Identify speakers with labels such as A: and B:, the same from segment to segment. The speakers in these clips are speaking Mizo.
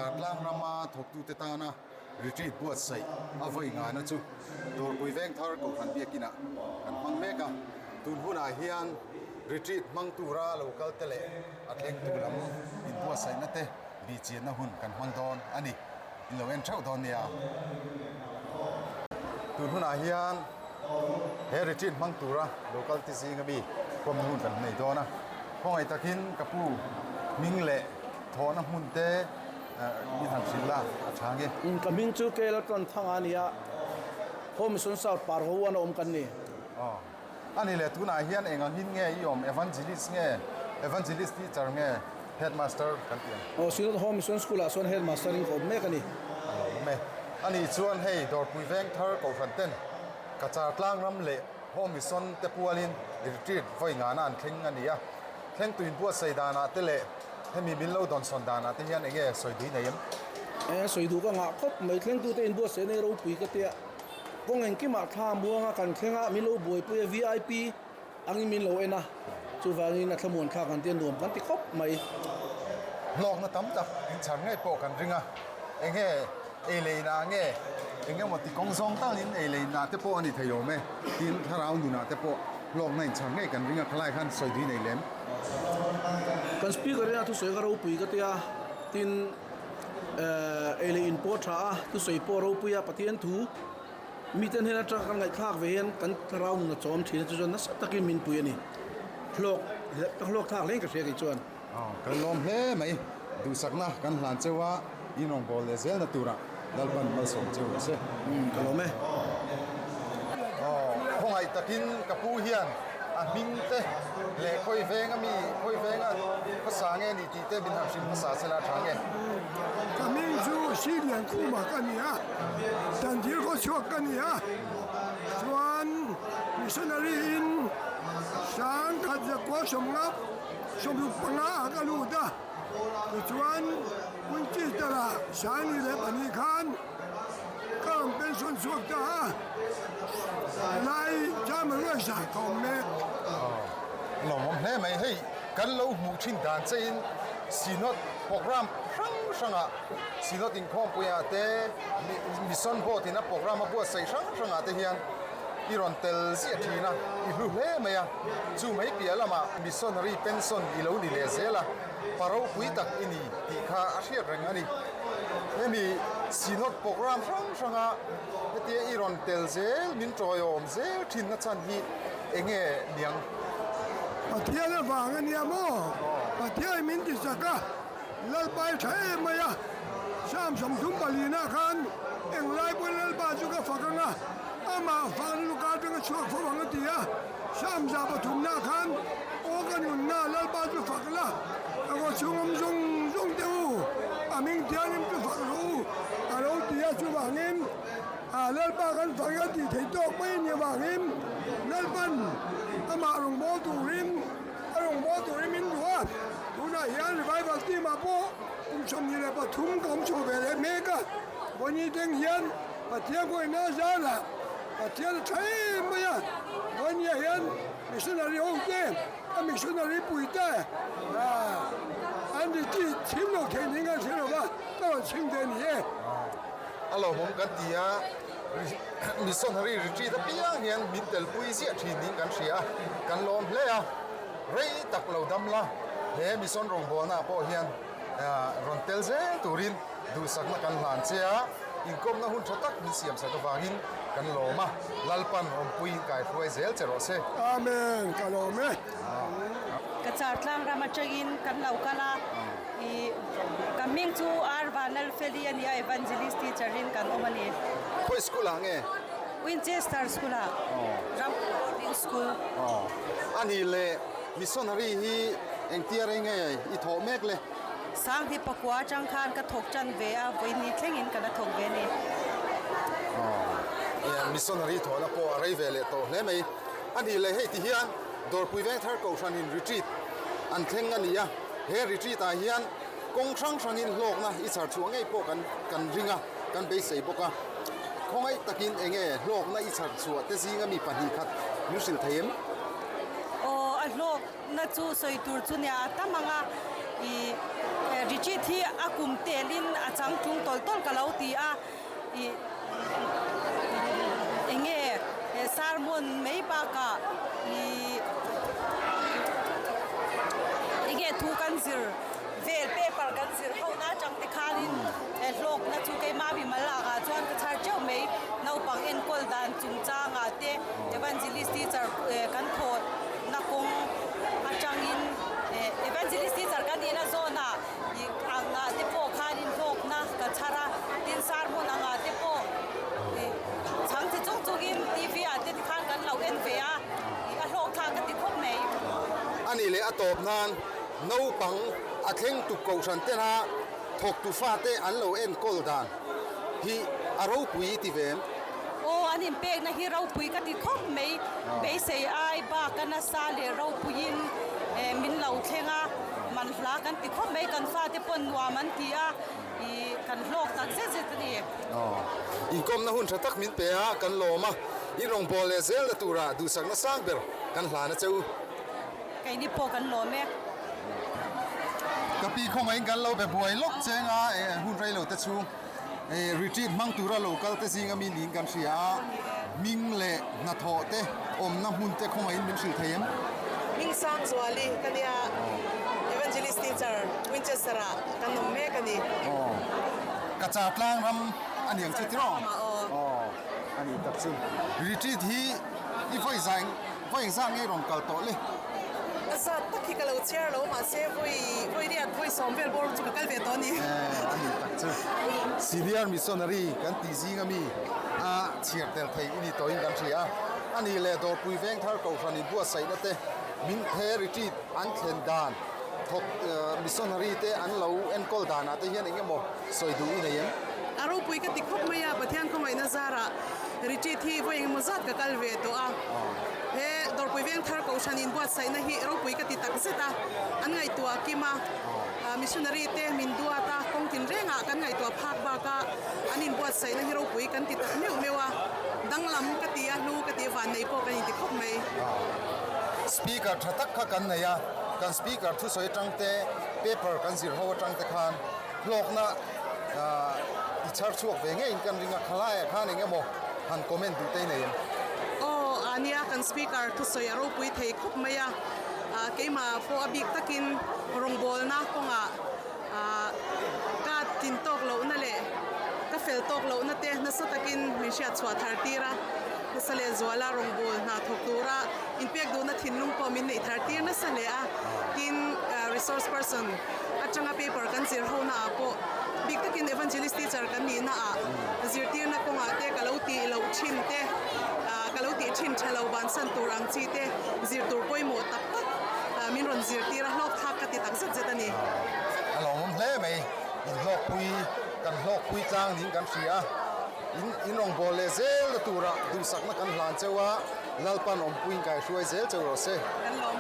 A: Cachar tlang rama thawktute tana retreat buatsaih a vawi ngana chu Dawrpui Vengthar Kohhran Biakinah kan hmang mek a. Tun hunah hian retreat hmang tura lo kal te leh a thlengtu lam inbuatsaihna te bihchianna hun kan hmang dawn a ni. In lo en theuh dawn nia. Tun hunah hian he retreat hmang tura lo kal te zinga mi kawmna hun kan nei dawn a. Khawngaih takin ka pu hming leh thawhna hmun te min han hrilh a, a tha nge.
B: Ka hming chu Kela Tlawmthanga a ni a, Home Mission South Parhoan a awm kan ni.
A: Aw. A ni leh tunah hian eng angin nge i awm Evangelist nge Evangelist teacher nge Headmaster kan tih ang?
B: Aw Synod Home Mission School ah chuan Headmaster in ka awm mek a ni.
A: A lo awm e. A nih chuan hei Dawrpui Vengthar Kohhran ten Cachar tlang ram leh Home Mission te pualin retreat vawi ngana an thleng a ni a. Thlengtu inbuatsaih danah te leh hemi min lo dawnsawn danah te hian eng nge sawi duh i nei em?
B: Eng sawi duh ka ngah khawp mai. Thlengtute inbuatsaih nei ropui ka tia. Kawng engkimah thla muanga kan thleng a, min lo buaipui a, vip angin min lo en a, chuvangin a thlamuan thlak an tia nuam kan ti khawp mai.
A: Hlawkna tam tak in chhar ngei pawh kan ring a, enge ei lei inah nge eng emaw ti kawng zawng talin ei lei inah te pawh a ni thei awm e, tin thlarau nunah te pawh hlawkna in chhar ngei kan ring a, khalai khan sawi dui nei lem.
B: Kan speaker ina thusawi kha ropui ka tia, tin. Ei leh in pawh a tha a, thusawi pawh a ropui a, Pathian thu mite hnen atanga kan ngaihthlak ve hian kan thlarau nun a chawm thin a, chu chuan nasa takin min pui a ni. Hlawk ka hlawk thlak hle in ka hria kei chuan.
A: Aw, kan lawm hle mai. Duhsakna kan hlan cheu a, in rawn bawl leh zelna turah Lalpan malsawm cheu rawh se.
B: Umm, ka lawm e.
A: Aw, khawngaih takin ka pu hian a hming te leh khawi venga mi, khawi venga khawsa nge ni tih te min han hrilh hmasa se la tha nge.
C: Ka hming chu Silian Khuma ka ni a, Tantir khawchhuak ka ni a, chuan missionary in sangkhat zakua sawmnga 65 ah ka lut a, tichuan Winchester ah Sangni leh pahnih khan Ka rawn pension chhuak ta a, helai German Ruaisa ka awm mek.
A: Lawmawm hle mai, hei kan lo hmuh thin dan che in Synod program hrang hrangah Synod inkhawmpuiah te Mission Board in a program a buatsaih hrang hrangah te hian i rawn tel ziah thin a, i hlu hle mai a, chu mai piah lamah Missionary pension i lo ni leh zel a. Pa ropui tak i ni tih kha a hriat reng a ni. Hemi Synod program hrang hranga hetia i rawn tel zel, min tawiawm zel thinna chan hi eng nge niang?
C: Pathian avang a nia maw? Pathian min ti chak a, Lalpa i tha em mai a, Psalm 34 khan englai pawhin Lalpa chu ka fak ang a, amah fakna luka atanga chhuak fo ang a ti a. Psalm 3 khan Aw ka nunna Lalpa chu fak la, ka khaw chhungawm zawng zawng te u, a hming thianghlim chu fak rawh u, a lo ti a, chuvangin Lalpa kan fak hi a tih theih tawk mai a nih avangin Lalpan amah rawngbâwl turin a rawngbâwl turin min duh a, tunah hian revival team ah pawh kum 23 ka awm chho ve leh mek a, Vawiin teng hian Pathian kawina zârah Pathian a tha em mai a, Vawiin hian Missionary ho te, a missionary pui te an retreat chhim lo thei ning an hre lo va, ka rawn chhing ve ni e.
A: A lawmawm kan ti a, missionary retreat apiang hian min telpui ziah thin niin kan hria a, kan lawm hle a, rei tak lo dam la, he mission rawngbawlna ah pawh hian rawn tel zel turin duhsakna kan hlan che a, inkawmna hun tha tak min siamsak avangin kan lawm a, Lalpan awmpui kaihruai zel che rawh se.
C: Amen, ka lawm e.
D: Ka char tlang ram atangin kan lo kal a, ih ka hming chu R Vanlalfeli a ni a, Evangelist teacher in kan awm a ni.
A: Khawi school ah nge?
D: Winchester school ah, Rampur boarding school.
A: Aw, a nih leh missionary hi engtia rei nge i thawh mek le?
D: Sanghi pakua atang khan ka thawk tan ve a, vawiin thlengin ka la thawk ve a ni.
A: Aw, missionary thawhna pawh a rei ve leh tawh hle mai. A nih leh hei ti hian Dawrpui Vengthar Kohhranin retreat an thleng a ni a, he retreat ah hian kawng hrang hrangin hlawkna i chhar chhuah ngei pawh kan kan ring a, kan beisei bawk a. Khawngaih takin eng nge hlawkna i chhar chhuah te zinga mi pahnih khat min hrilh thei em?
D: Aw, a hlawk. Na chu sawi tur chu nia a tam ang a. I retreat hi a kum telin a changtlung tawlh tawlh ka lo ti a, i enge sermon mai bakah i enge thu kan zir vel paper kan zir ho na atang te khanin hlawkna chu keimah mimal lakah chuan ka chhar teuh mai naupang enkawl dan chungchangah te evangelist teacher kan thawhna kawng atangin evangelist teacher kan nihna zawnah ih angah te pawh khanin hlawkna ka chhar a tin sermon angah te pawh ih chhang chi chung chungin T V ah te tikhan kan lo en ve a ih a hlawk thlak ka ti khawp mai.
A: A nih leh a tawp nan naupang a thleng tuk kohhran tena thawktu fate an lo enkawl dan hi a ropui ti ve em?
D: Aw, an inpekna hi ropui ka ti khawp mai. Beisei ai bak a nasa leh ropuiin min lo thleng a, man hla kan ti khawp mai. Kan fate pawn nuam an ti a, ih kan hlawk tak zet zet a ni.
A: Aw, inkawmna hun tha tak min pe a, kan lawm a, in rawngbâwl leh zelna tura duhsakna sang ber kan hlan a che u.
D: Keini pawh kan lawm e.
A: Ka pi khawngaihin kan lo be buai lawk cheng a, hun rei lo te chhung retreat hmang tura lo kal te zinga mi niin kan hria a, hming leh hnathawh te awmna hmun te khawngaihin min hrilh thei em?
E: Hming Sangzuali ka nia, Evangelist Teacher, Winchester ah kan awm mek a ni.
A: Aw, ka char tlang ram a niang chu tiraw? Aw, a ni tak chu. Retreat hi i vawi zai Vawi engzah nge rawn kal tawh le?
E: A zat tak hi ka lo chhiar lo mahse vawi vawi riat vawi sawm vel bawr chu ka kal ve tawh a ni.
A: Eh, a ni tak chu. Senior Missionary kan tih zing ami a chhiar tel thei i ni tawhin kan hria a. A nih leh Dawrpui Vengthar Kohhran in buatsaihna te min he retreat an thlen dan thawk missionary te an lo enkawl danah te hian eng emaw sawi duh i nei em?
E: A ropui ka ti khawp mai a, Pathian khawngaihna zarah retreat hi vawi engemaw zat ka kal ve tawh a. He Dawrpui Vengthar Kohhran inbuatsaihna hi ropui ka ti tak zet a, an ngaihtuah kim a, missionary te min duat a, kawng tinrengah kan ngaihtuah phak bak a, an inbuatsaihna hi ropui kan ti tak meuh meuh a, danglam ka ti a, hlu ka ti a, vannei pawh kan inti khawp mai.
A: Speaker tha tak kha kan nei a, kan speaker thusawi atang te, paper kan zir ho atang te khan hlawkna i chhar chhuak ve ngeiin kan ring a, khalaiah khan eng emaw han comment duh te i nei em?
E: Aw, a nia, kan speaker thusawi a ropui thei khawp mai a, keimah pawh a bik takin rawngbawlna kawngah ka tlin tawk lohna leh ka fel tawk lohna te nasa takin min hriat chhuah thar tir a, nasa leh zuala rawngbâwl hna thawk tura inpek duhna thinlung pawh min neih thar tir nasa hle a, tin resource person atanga paper kan zir ho naah pawh bik takin evangelist teacher kan nih naah zirtirna kawngah te ka lo tih loh thin te ka lo tih thin tha lo bansan tur ang chi te zir tur pawimawh tak tak min rawn zirtir a hlawk thlak ka ti tak zet zet a ni.
A: A lawmawm hle mai, in hlawkpui kan hlawkpui tlang niin kan hria a, in in rawngbâwl leh zel na turah duhsakna kan hlan cheu a, Lalpan awmpuiin kai hruai zel cheu rawh se.
E: Kan lawm.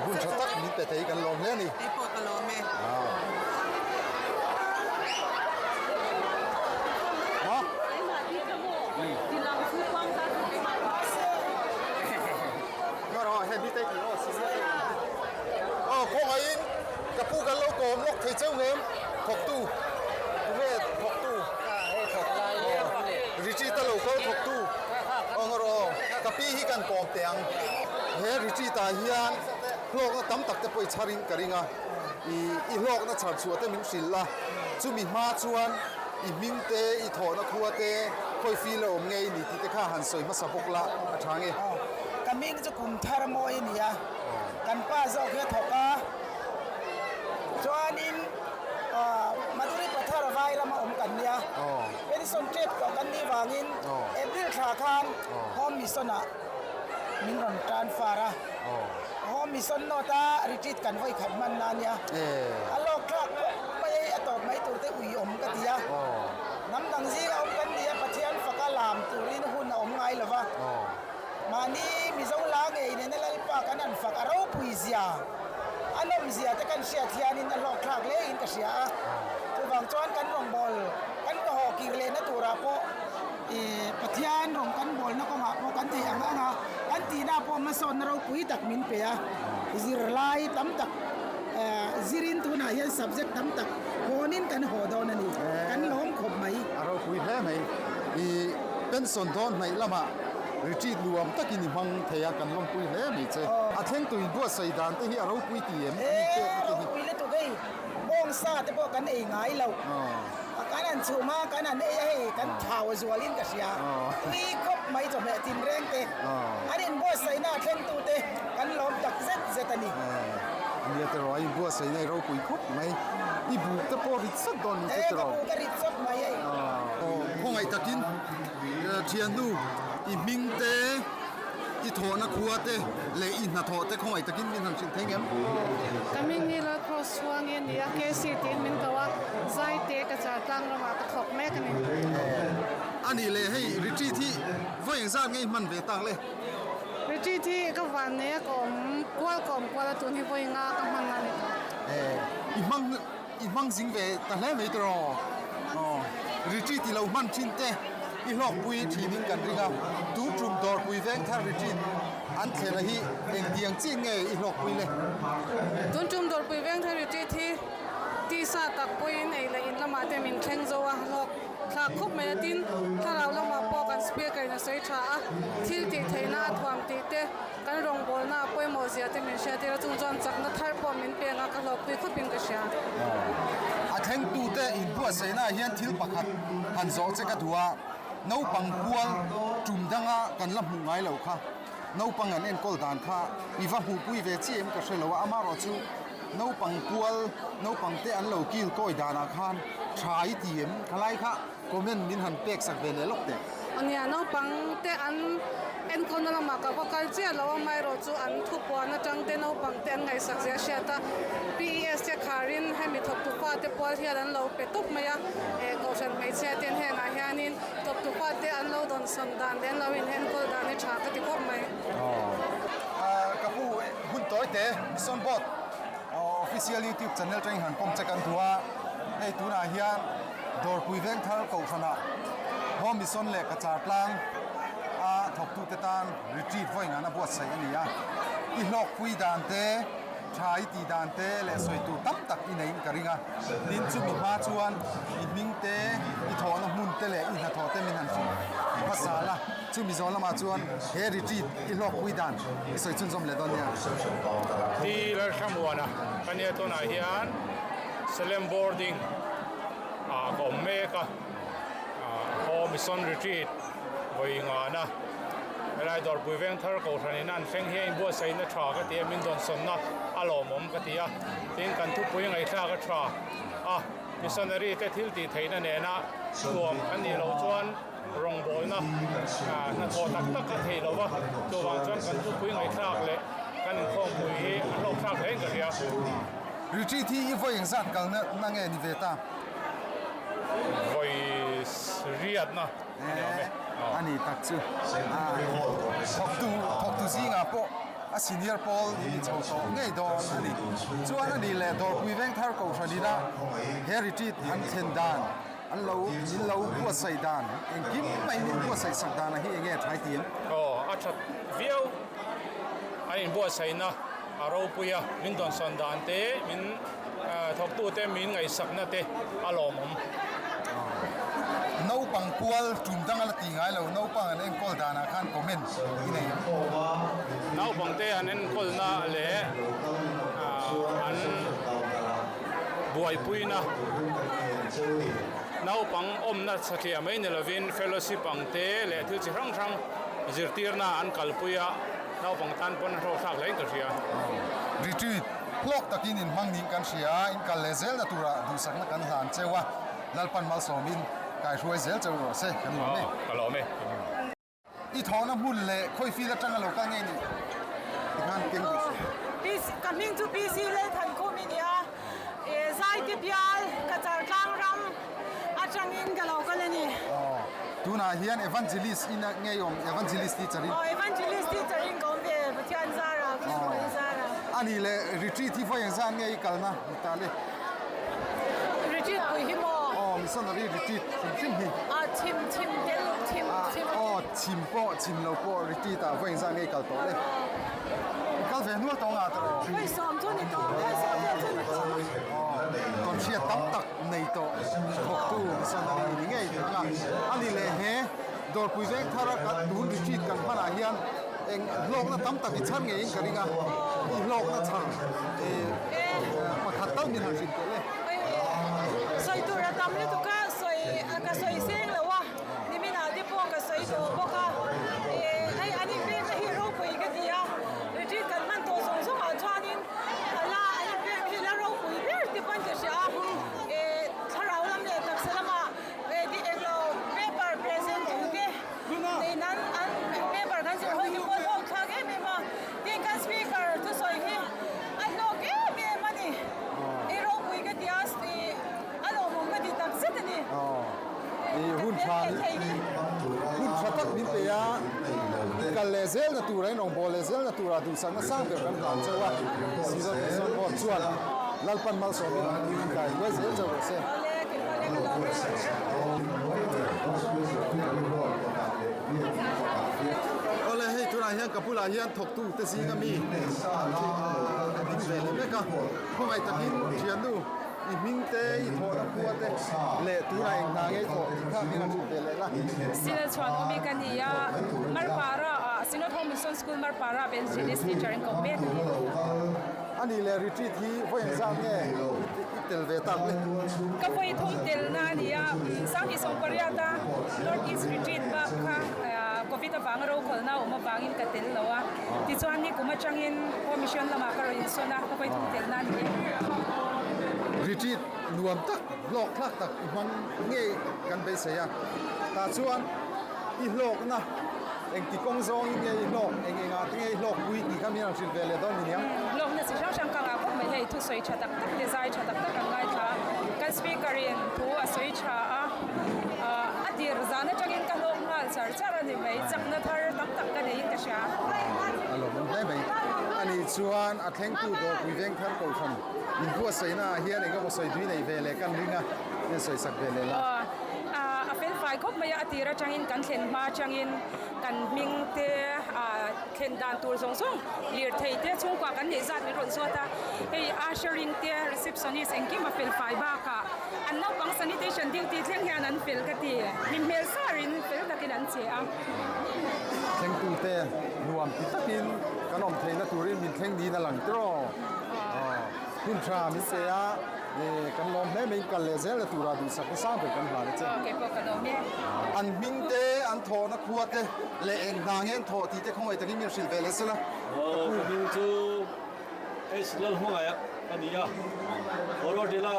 A: Hun tha tak min pe thei kan lawm hle a ni.
E: Kei pawh ka lawm e.
A: Aw khawngaihin ka pu kan lo kawm lawk thei cheu ngem thawktu tunge thawktu retreat a lo kal thawktu aw ngaw rawh aw ka pi hi kan kawm teh ang he retreat ah hian hlawkna tam tak te pawh i chhar in ka ring a ih i hlawkna chhar chhuah te min hrilh a chumi hma chuan i hming te i thawhna khua te khawi feel a awm nge i ni tih te kha han sawi hmasa bawk la a tha nge.
F: Ka hming chu kum thar mawi a ni a kan pa zawk hi a thawk a chuanin Madhuri Pathar vai lama awm kan nia pension tep tawh kan nih vangin April thla khan Home Mission ah min rawn transfer a Home Mission note a retreat kan vawi khat hman na nia a lawk thlak khawp mai a a tawp mai tur te ui awm ka ti a hnam dang zinga awm kan nia Pathian faka lam turin hun a awm ngai lova. Mahni Mizo la ngei nena Lalpa kan han fak a ropui zia, a nawm zia te kan hriat hianin a hlawk thlak hle in ka hria a. Chuvang chuan kan rawngbâwl kan ka haw kir lehna turah pawh ih Pathian rawng kan bâwlna kawngah pawh kan theih ang ang a, kan tihna pawh hmasawnna ropui tak min pe a, zirlai tam tak. Zirin tunah hian subject tam tak hawnin kan haw dawn a ni. Kan lawm khawp mai.
A: A ropui hle mai. I pension dawn hnaih lamah retreat nuam takin i hmang thei a, kan lawmpui hle mai che. A thlengtu inbuatsaih dan te hi a ropui ti em?
F: E, ropui lutuk hei. Bawngsa te pawh kan ei ngai lo. Kan han chhum a, kan han ei a hei, kan thau zualin ka hria. Tui khawp mai chawhmeh tinreng te, an inbuatsaihna a thlengtute kan lawm tak zet zet a ni.
A: Nia tiraw, a inbuatsaihna i ropui khawp mai. I buk te pawh rit sawt dawn ni che tiraw?
F: E, ka buk a rit sawt mai hei.
A: Khawngaih takin thiannu i hming te, I thawhna khua te leh i hnathawh te khawngaih takin min han hrilh thei ngem?
G: Ka hming hi Lalcross chhuang i a ni a, KC tiin min ko a, Zaite ka char tlang ramah ka thawk mek a ni.
A: A nih leh hei retreat hi vawi engzat nge i hman ve tak le?
G: Retreat hi ka van nei a, ka awm kual ka awm kual a, tun hi vawi nga ka hman a ni tawh.
A: I hmang I hmang zing ve ta hle mai tiraw? Aw, retreat i lo hman thin te i hlawkpui thinin kan ring a, tun tum dawrpui veng thar retreat an thlen a hi engtiang chin nge i hlawkpui le?
G: Tun tum dawrpui veng thar retreat hi tisa tak pawhin ei leh in lamah te min thleng zo a, hlawk thlak khawp mai a, tin thlarau lamah pawh kan speaker in a sawi tha a, thil tih theihna a thuam tih te, Kan rawngbawlna a pawimawh zia te min hriat tir a, chung chuan chakna thar pawh min peng a, ka hlawkpui khawpin ka hria.
A: A thlengtute inbuatsaihnaah hian thil pakhat han zawh che ka duh a, naupang kual tum danga kan la hmuh ngai lo kha, naupang an enkawl dan kha i va hmuhpui ve chiah em ka hre lo a, amaherawh chu naupang kual, naupang te an lo kil kawi danah khan tha i ti em? Khalai kha Comment min han pek sak ve leh lawk teh.
G: Nia, naupang te an enkawlna lamah ka va kal chiah lo a, amaherawh chu an thupuan atang te naupang te an ngaihsak zia hriat a, PES te kharin hemi thawktu fate pual hian an lo pe tawp mai a, eh Kohhran hmeichhia ten hengah hianin thawktu fate an lo dawnsawn dan leh an lo inenkawl dan hi tha ka ti khawp mai.
A: Ka pu hun tawi te Mission Board Official YouTube channel atangin han pawm che kan duh a, hei tunah hian Dawrpui Vengthar Kohhranah Home Mission leh Cachar tlang a thawktute tan retreat vawi ngana buatsaih a ni a. I hlawkpui dan te, tha i tih dan te leh sawi tur tam tak i neiin ka ring a. Tin, chumi hma chuan i hming te, i thawhna hmun te leh i hnathawh te min han hrilh hmasa la. Chumi zawh lamah chuan he retreat i hlawkpui dan i sawi chhunzawm leh dawn nia.
H: Ti Lalhramuana ka nia tunah hian Salem Boarding ah ka awm mek a, Home Mission Retreat vawi ngana helai Dawrpui Vengthar Kohhran in an thleng hi a inbuatsaihna tha ka ti a, min dawnsawnna a lawmawm ka ti a, tin kan thupui ngaihthlak a tha a, missionary te thil tih theihna nena thuam kan nih loh chuan rawngbawlna hnathawh tak tak a theih lova, chuvang chuan kan thupui ngaihthlak leh kan inkhawmpui hi a hlawkthlak hle in ka hria.
A: Retreat hi i vawi engzat kalna na nge ni ve ta?
H: Vawi riatna a ni awm e.
A: A ni tak chu. Thawktu thawktu zingah pawh a senior pawl i ni chho tawh ngei dawn a ni. Chuan a nih leh Dawrpui Vengthar Kohhran ina he retreat an thlen dan, an lo min lo buatsaih dan, engkim mai min buatsaih sak danah hi enge a thlai ti em?
H: Aw, a that viau a inbuatsaihna. A ropui a, min dawnsawn dan te, min thawktute min ngaihsakna te a lawmawm.
A: Naupang kual tum dang a la ti ngai lo, naupang an enkawl danah khan comment i nei em?
H: Naupangte an enkawlna leh an buaipuina naupang awmna satliah mai ni lovin fellowship ang te leh thil chi hrang hrang zirtirna an kalpui a. Naupang tan pawn a hlawhthlak hle in ka hria.
A: Retreat hlawk takin in hmang niin kan hria a, in kal leh zelna turah duhsakna kan hlan cheu a, Lalpan malsawmin kaihruai zel cheu rawh se, kan lawm e.
H: Ka lawm e.
A: I thawhna hmun leh khawi fil atanga lo kal ngei nih tikhan keng duh suh.
D: Ka hming chu PC Lalthankhum i nia, Zaite bial ka char tlang ram atangin ka lo kal a ni.
A: Tunah hian Evangelist in a ngei awm, Evangelist teacher in.
D: Aw, Evangelist teacher in ka awm ve, Pathian zara, Pathian zara.
A: A nih leh retreat hi vawi engzat nge i kalna ni ta le?
D: Retreat pui hi maw?
A: Aw, missionary retreat hrim hrim hi.
D: A, chhim, chhim tel, chhim, chhim.
A: Aw, chhim pawh, chhim lo pawh retreat ah vawi engzat nge i kal tawh le? Kal ve hnual tawh nga tawh aw.
I: Vawisawm chu ni tawh, vawisawm vel chu ni tawh.
A: Aw, tawnhriat tam tak nei tawh thawktu missionary ni ngei tur anga a ni leh he Dawrpui veng thara kan tun retreat kan hmanah hian eng hlawkna tam tak i chhar ngeiin ka ring a, i hlawkna chhar pakhat tal min han hrilh teh le.
I: Sawi tur a tam lutuk a, sawi ka sawi seng lo a, niminah te pawh ka sawi tawh bawk a, hei an inpekna hi ropui ka ti a, retreat kan hman tawh zawng zawngah chuanin a la an inpekna hi la ropui ber te pawn ka hria a, thlarau lam leh taksa lamah Di englo paper present thu te nei nan an paper kan zir hawi te pawh hlawk thlak em em a, tin kan speaker thusawi hi a hlawk em em a ni, i ropui ka ti a a lawmawm ka ti tak zet a ni.
A: Hun tha hun tha tak min pe a, kal leh zelna tura in rawngbâwl leh zelna tura duhsakna sang ber kan hlan chauh a, Synod Mission Board chuan Lalpan malsawmin in kai hruai zel chauh rawh se. Awle hei tunah hian ka bulah hian thawktu te zinga mi a ding ve leh mek a, khawngaih takin thiannu i hming te i thawhna khua te leh tunah eng hna nge i thawh tih kha min han hrilh ve leh la.
J: Sinal chhuan awmi ka ni a, Marpara ah Synod Home Mission School Marpara ah Evangelist teacher in ka awm mek a ni.
A: A nih leh retreat hi vawi engzat nge i tel ve tak le?
J: Ka vawi thum telna a ni a, Sanghnih Sawmpariat a North East retreat bak kha Covid avanga rokhawlhna a awm avangin ka tel lo a, tichuan nikum atangin Home Mission lamah ka rawn insawn a, ka vawi thum telna a ni e.
A: Retreat nuam tak, hlawk thlak tak i hmang ngei kan beisei a, tah chuan i hlawkna Engti kawng zawngin nge i hlawk, eng engah te nge i hlawk pui tih kha min han hrilh ve leh dawn ni niang.
J: Hlawkna chi hrang hrang ka ngah khawp mai hei, thusawi tha tak tak te, zai tha tak tak an ngaithla a, kan speaker in thu a sawi tha a, a tir zan atangin ka hlawk nghal char char a ni mai, chakna thar tam tak ka neiin ka hria.
A: A lawmawm hle mai. A nih chuan a thlengtu dawrpui veng thar kohhran inbuatsaihna ah hian eng emaw sawi tui nei ve leh kan ring a, min sawi sak ve leh la.
J: A fel fai khawp mai a, a tir atangin kan thlen hma atangin kan hming te thlen dan tur zawng zawng lirthei te chhungkua kan neih zat min rawn zawt a, hei ushering te receptionist engkim a fel fai bakah an naupang sanitation duty thleng hian an fel ka ti, mi hmel sarin fel takin an che a.
A: Thlengtu te nuam ti takin kan awm theihna turin min thleng niin a lang tiraw? Hun tha min pe a. Kan lawm hle mai, kal leh zel na tura duhsak na sang ber kan hlan a che. An hming te, an thawhna khua te leh eng hna nge an thawh tih te khawngaih takin min hrilh ve leh sela.
K: Ka hming chu H Lalhmangaih a ni a, Forward-ila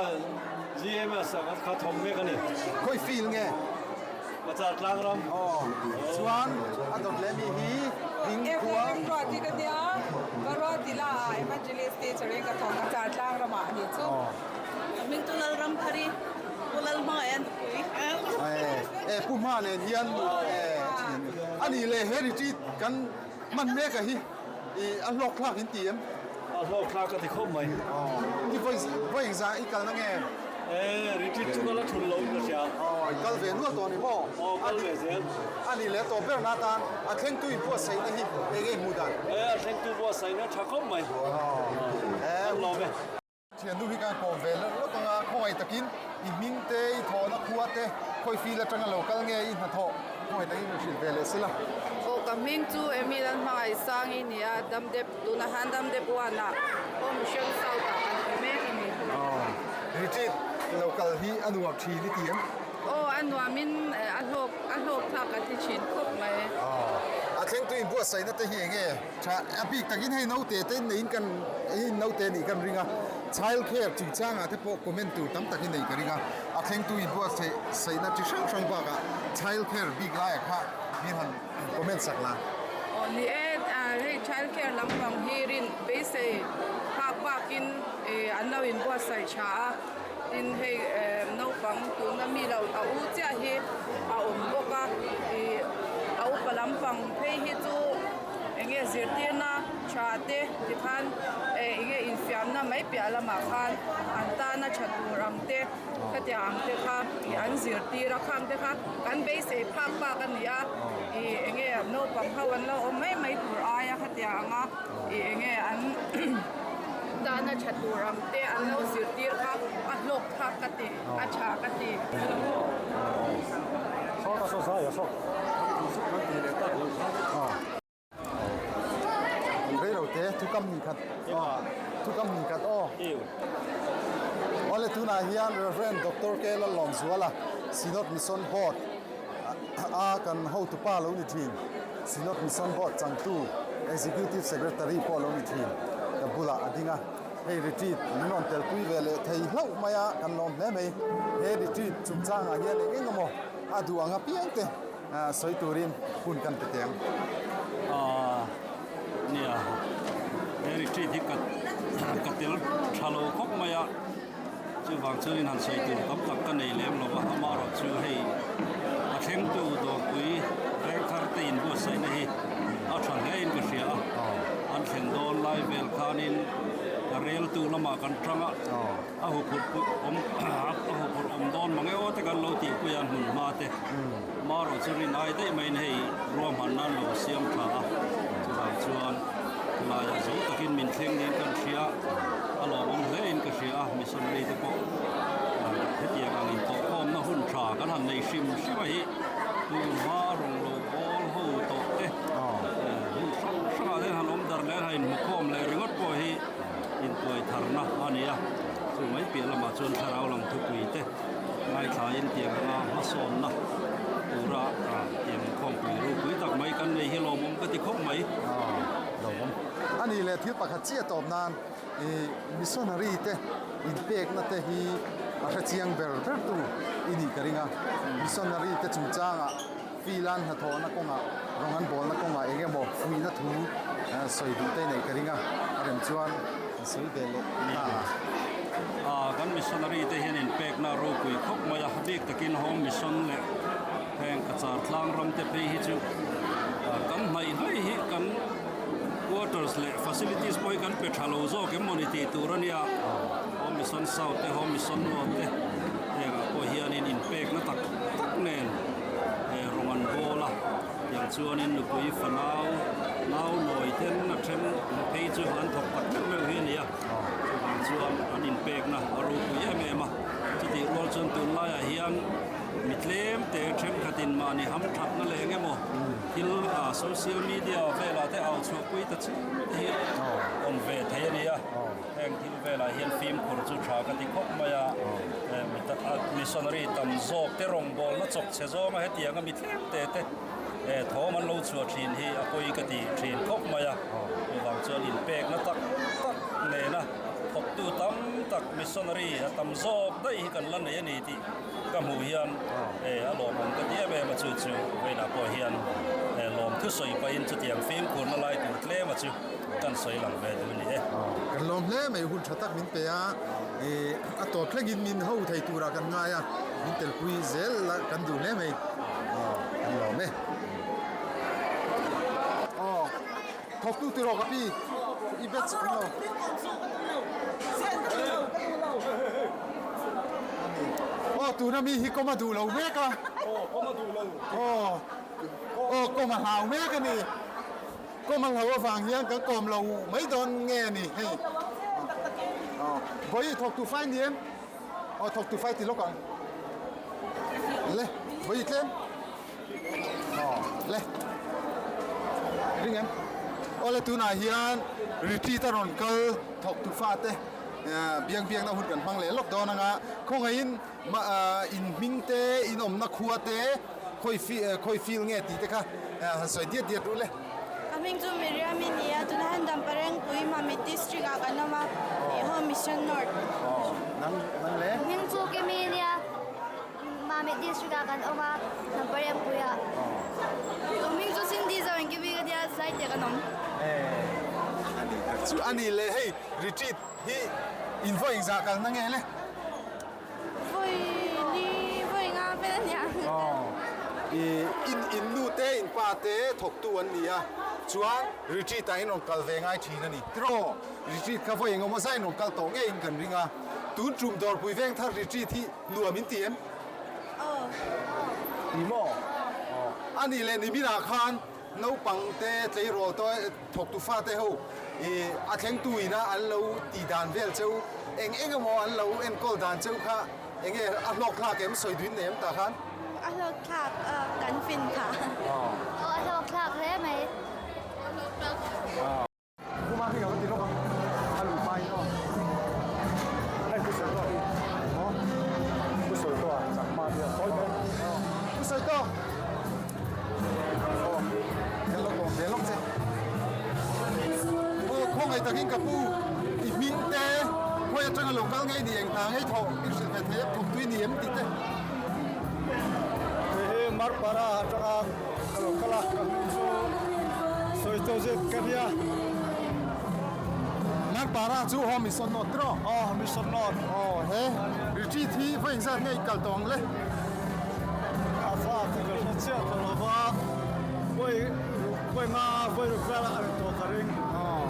K: GMS ah kha thawk mek a ni.
A: Khawi field nge?
K: Pachar tlang ram.
A: Aw, chuan a dawt leh mi hi hming khua.
L: Ephraim Ruati ka nia, ka Ruati la ah Evangelist teacher in ka thawk Pachar tlang ram ah a ni chu.
E: Ka hming chu Lalramthari, Pu Lalhmangaih a nupui.
A: E, Pu Hma nen hian a nih leh he retreat kan hman mek a hi a hlawk thlak in ti em?
K: A hlawk thlak ka ti khawp mai.
A: I vawi engzah i kalna nge?
K: E, retreat chu ka la thun lo in ka hria.
A: Aw, i kal ve nual tawh ni maw?
K: Aw, kal ve zel.
A: A nih leh tawh ber na atan a thlengtu in buatsaihna hi eng nge hmuh dan?
K: E, a thlengtu buatsaihna tha khawp mai.
A: Aw,
K: kan lawm e.
A: Thiannu hi kan kawm ve lawk lawk anga khawngaih takin i hming te, i thawhna khua te, khawi fil atanga lo kal nge i hnathawh khawngaih takin min hrilh ve leh sela.
L: Aw ka hming chu Emil an hmangaih sang i nia, Damdep tunah han Damdep one ah Home Mission South ah kan awm mek a ni.
A: Aw retreat lo kal hi a nuam thin i ti em?
L: Aw a nuamin a hlawk a hlawk thlak a ti thin khawp mai.
A: Aw a thlengtu inbuatsaihna te hi enge? Tha a bik takin hei naute te neiin kan hei naute nih kan ring a, child care chungchangah te pawh comment tur tam takin nei ka ring a, a thlengtu in buatsaih saihna chi hrang hrang bakah child care bik laiah kha min han comment sak la.
L: Aw ni e, hei child care lampang hi rin beisei phak bakin an lo in buatsaih tha a, tin hei naupang tuna mi lo a u chiah hi a awm bawk a, ih a upa lampang phei hi chu. Enge zirtirna Tha te tikhan enge infiamna mai piah lamah khan an tana tha tur ang te khatiang ang te kha ih an zirtir a khang te kha kan beisei phak bak a ni a ih enge naupang ho an lo awm mai mai tur aia khatiang anga ih enge an tana tha tur ang te an lo zirtir kha a hlawk thlak ka ti a tha ka ti.
A: Rei lo te thu kam hnih khat aw thu kam hnih khat aw awle tunah hian Rev Doctor K Lallawmzuala Synod Mission Board a kan hotupa lo ni thin Synod Mission Board changtu Executive Secretary pawh lo ni thin ka bulah a ding a hei retreat min rawn telpui ve leh thei hlauh mai a kan lawm hle mai he retreat chungchangah hian eng eng emaw a duh ang apiang te Sawi turin hun kan pe teh ang.
K: Aaa nia, he retreat hi ka ka tel tha lo khawp mai a, chuvang chuanin han sawi tur tam tak ka nei lem lo va, amaherawh chu hei a thlengtu dawrpui veng thar te inbuatsaihna hi a tha hle in ka hria a, an thlen dawn lai vel khanin ka reltu lamah kan tang a. A huphurh awm a huphurh awm dawn mang e aw te kan lo tihpui a hmun hma te marawh chu rin ai daih maiin hei ruahman nan lo siam tha a chuvang chuan laiah zo takin min thleng niin kan hria a lawmawm hle in ka hria a missionary te pawh hetiang ang intawhkhawmna hun tha kan han nei hrim hrim a hi tun hma rawng lo bawl ho tawh te hmun hrang hrangah te han awm dar leh han inhmukhawm leh ringawt pawh hi Intuai tharna a ni a, chu mai piah lamah chuan thlarau lam thupui te ngaithlain tiang anga hmasawnna tura tiang khawmpui ropui tak mai kan nei hi lawmawm ka ti khawp mai.
A: Lawmawm a ni leh thil pakhat chiah tawp nan ih missionary te inpekna te hi a hrechiang ber ber tu i nih ka ring a, missionary te chungchangah Filan hnathawhna kawngah, rawng an bawlna kawngah eng emaw fuihna thu sawi duh te neih ka ring a, a rem chuan an sawi ve leh ta a.
K: A, kan missionary te hian inpekna ropui khawp mai a, bik takin home mission leh heng Kachar tlang ram te phei hi chu kan hnaih hnaih hi kan quarters leh facilities pawh hi kan pe tha lo zawk em mawni tih tur a nia, home mission south te, home mission north te hengah pawh hianin inpekna tak tak nen. He rawng an bawl a, tiang chuanin nupui fanau nau nawi ten a then phei chu an thawk tak meuh meuh hi a ni a, chuvang chuan an inpekna a ropui em em a, chutih rual chuan tunlaiah hian mi tlem te thenkhatin mahni hamthatna leh eng emaw thil social media velah te au chhuahpui ta chiam te hi awm ve thei a ni a. Heng thil velah hian fimkhur chu tha ka ti khawp mai a, missionary tam zawk te rawngbawlna chawk chhe zawnga hetianga mi tlem te te thawm an lo chhuah thin hi a pawi ka ti thin khawp mai a, chuvang chuan inpekna tak tak nena thawktu tam tak missionary a tam zawk daih hi kan la nei a ni tih ka hmuh hian a lawmawm ka ti em em a, chu chu vawiinah pawh hian lawmthu sawi pahin chutiang fimkhurna lai tur tlem a chu. Kan sawi lang ve duh a ni e.
A: Kan lawm hle mai, hun tha tak min pe a, a tawp thlengin min ho thei turah kan ngai a, min telpui zel la kan duh hle mai, kan lawm e. Aw, thawktu ti rawh ka pi, i bet ang lo. Aw, tuna mi hi kawm a duh lo mek a. Aw, kawm a duh lo. Aw, aw kawm a hlau mek a ni. Kawm a hlo avang hian kan kawm lo mai dawn nge ni hei. Aw vawi thawk tu fai ni em? Aw thawk tu fai ti lawk ang. Le vawi tlem. Aw le. Ring em? Aw le tunah hian retreat a rawn kal thawk tu fa te biang biang na hun kan hmang leh lawk dawn anga khawngaihin in hming te in awmna khua te Khawi khawi feel nge tih te kha han sawi diat diat duh le.
M: Ka hming chu Miriam i ni a, tunah hian Damparengpui Mamit District ah kan awm a, Home Mission North.
A: Aw, nang nang le?
N: Ka hming chu Kimi i nia, Mamit District ah kan awm a, Damparengpui ah. Ka hming chu Cindy Zorin Kimi ka nia, Zaite kan awm.
A: Eh, ani tak chu ani le hei retreat hi in vawi engzah kalna nge le?
M: Vawi li vawi nga vel a nia.
A: Aw, i in in nu te in pa te thawktu an ni a. Chuan retreat ah in rawn kal ve ngai thin a ni. Tiraw, retreat kha vawi engemaw zai in rawn kal tawh ngeiin kan ring a. Tun tum Dawrpui Vengthar retreat hi nuam in ti em?
M: Aw.
A: Ti maw? Aw. A nih leh niminah khan naupang te tleirawl te thawktu fate ho i a thlengtu ina an lo tih dan vel cheu eng eng emaw an lo enkawl dan cheu kha enge a hlawk thlak em sawi duin nei em tah khan?
M: A hlawk thlak a kan fin kha.
A: Aw.
N: Aw a hlawk thlak hle mai.
L: A hlawk thlak.
A: Kuma khi ka va ti lawk ang a luh hma in aw.
O: Hei pu sawi tawh hi
A: maw
O: pu sawi tawh a chak hma tia sawi tawh
A: aw pu sawi tawh aw kan lo kawm ve lawk che aw khawngaih takin ka pu i hming te khawi atanga lo kal ngei ni eng hna ngei thawh i hrilh ve thei em thawk tui ni em tih te.
O: Hei hi Marpara atanga Ka lo kal a, ka hming chu sawi tawh zet ka nia.
A: Marpara chu Home Mission North tiraw?
O: Aw, Home Mission North.
A: Aw, he retreat hi vawi engzat nge i kal tawh ang le?
O: A fa te ka hre chiah tawh lo va, vawi ruk, vawi nga, vawi ruk vel a ni tawh ka ring.
A: Aw,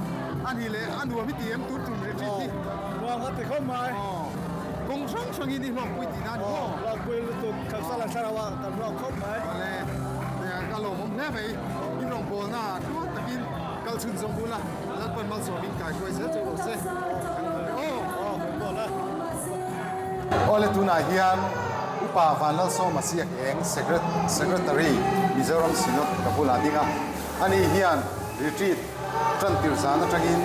A: a nih leh a nuam i ti em tun tum retreat hi?
O: Aw, nuam ka ti khawp mai.
A: Aw, kawng hrang hrangin i hlawkpui tihna a ni maw?
O: Aw, hlawkpui lutuk, khalsa leh thlarau ah kan hlawk khawp mai.
A: Awle, ka lawmawm hle mai. In rawngbawlna ah tluang takin kal chhun zawng bula Lalpan malsawmin kai hruai zel chu rawh se. Aw,
O: aw, kan bawl a.
A: Awle, tunah hian Upa Vanlalsawma Siak Eng Secretary Mizoram Synod ka bulah ding a. Ani hian retreat tan tir zan atangin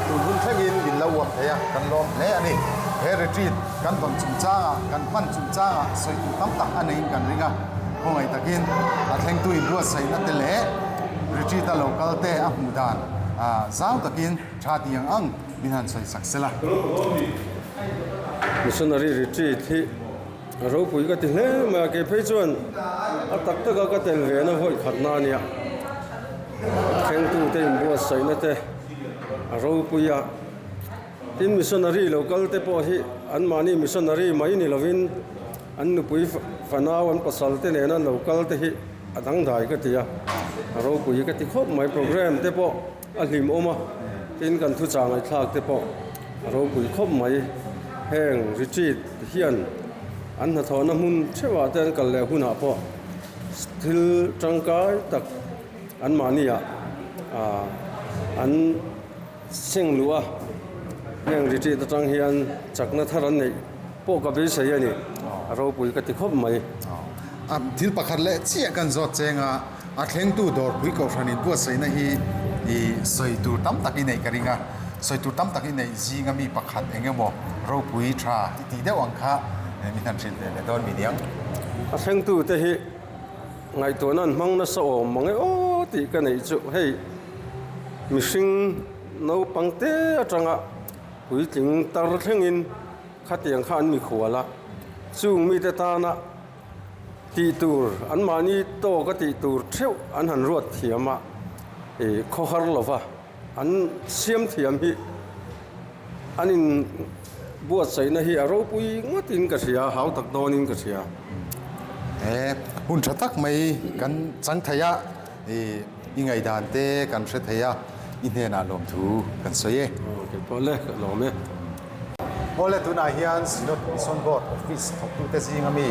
A: tun hun thlengin min lo uap thei a, kan lawm hle a ni. He retreat kan dawn chungchangah, kan hman chungchangah sawi tur tam tak a neiin kan ring a, khawngaih takin a thlengtu inbuatsaihna te leh retreat a lo kal te a hmuh dan zau takin tha ti ang ang min han sawi sak sela.
P: Missionary retreat hi A ropui ka ti hle mai a, kei phei chuan a tak taka ka tel ve na vawi khatna a nia. Thlengtute inbuatsaihna te a ropui a, tin missionary lo kal te pawh hi anmahni missionary mai ni lovin an nupui fanau an pasal te nena lo kal te hi a dangdai ka ti a, a ropui ka ti khawp mai program te pawh. A hlimawm a, tin kan thuchah ngaihthlak te pawh a ropui khawp mai. Heng retreat hian an hnathawhna hmun theuhah te an kal leh hunah pawh thil tangkai tak anmahniah an seng luh a, heng retreat atang hian chakna thar an neih pawh ka beisei a ni, a ropui ka ti khawp mai.
A: Thil pakhat leh chiah kan zawt cheng a. A thlengtu dawrpui kohhran inbuatsaihna hi i sawi tur tam tak i neih ka ring a, sawi tur tam tak i neih zinga mi pakhat eng emaw ropui tha i tih deuh ang kha min han hrilh ve leh dawn mi niang.
P: A thlengtute hi ngaihtuahna an hmang nasa awm mang e aw tih ka neih chu hei mihring naupang te atanga puitling tar thlengin khatiang kha an mikhual a, chung mite tana Tih tur, anmahni tawka tih tur theuh an han ruat thiam a, ih khawhar lova an siam thiam hi an in buatsaihna hi a ropui ngawtin ka hria, hau tak dawnin ka hria.
A: He hun tha tak mai kan chang thei a, ih i ngaihdan te kan hre thei a, i hnenah lawmthu kan sawi e.
P: Aw kei pawh le, ka lawm e.
A: Awle tunah hian Synod Mission Board Office thawktute zinga mi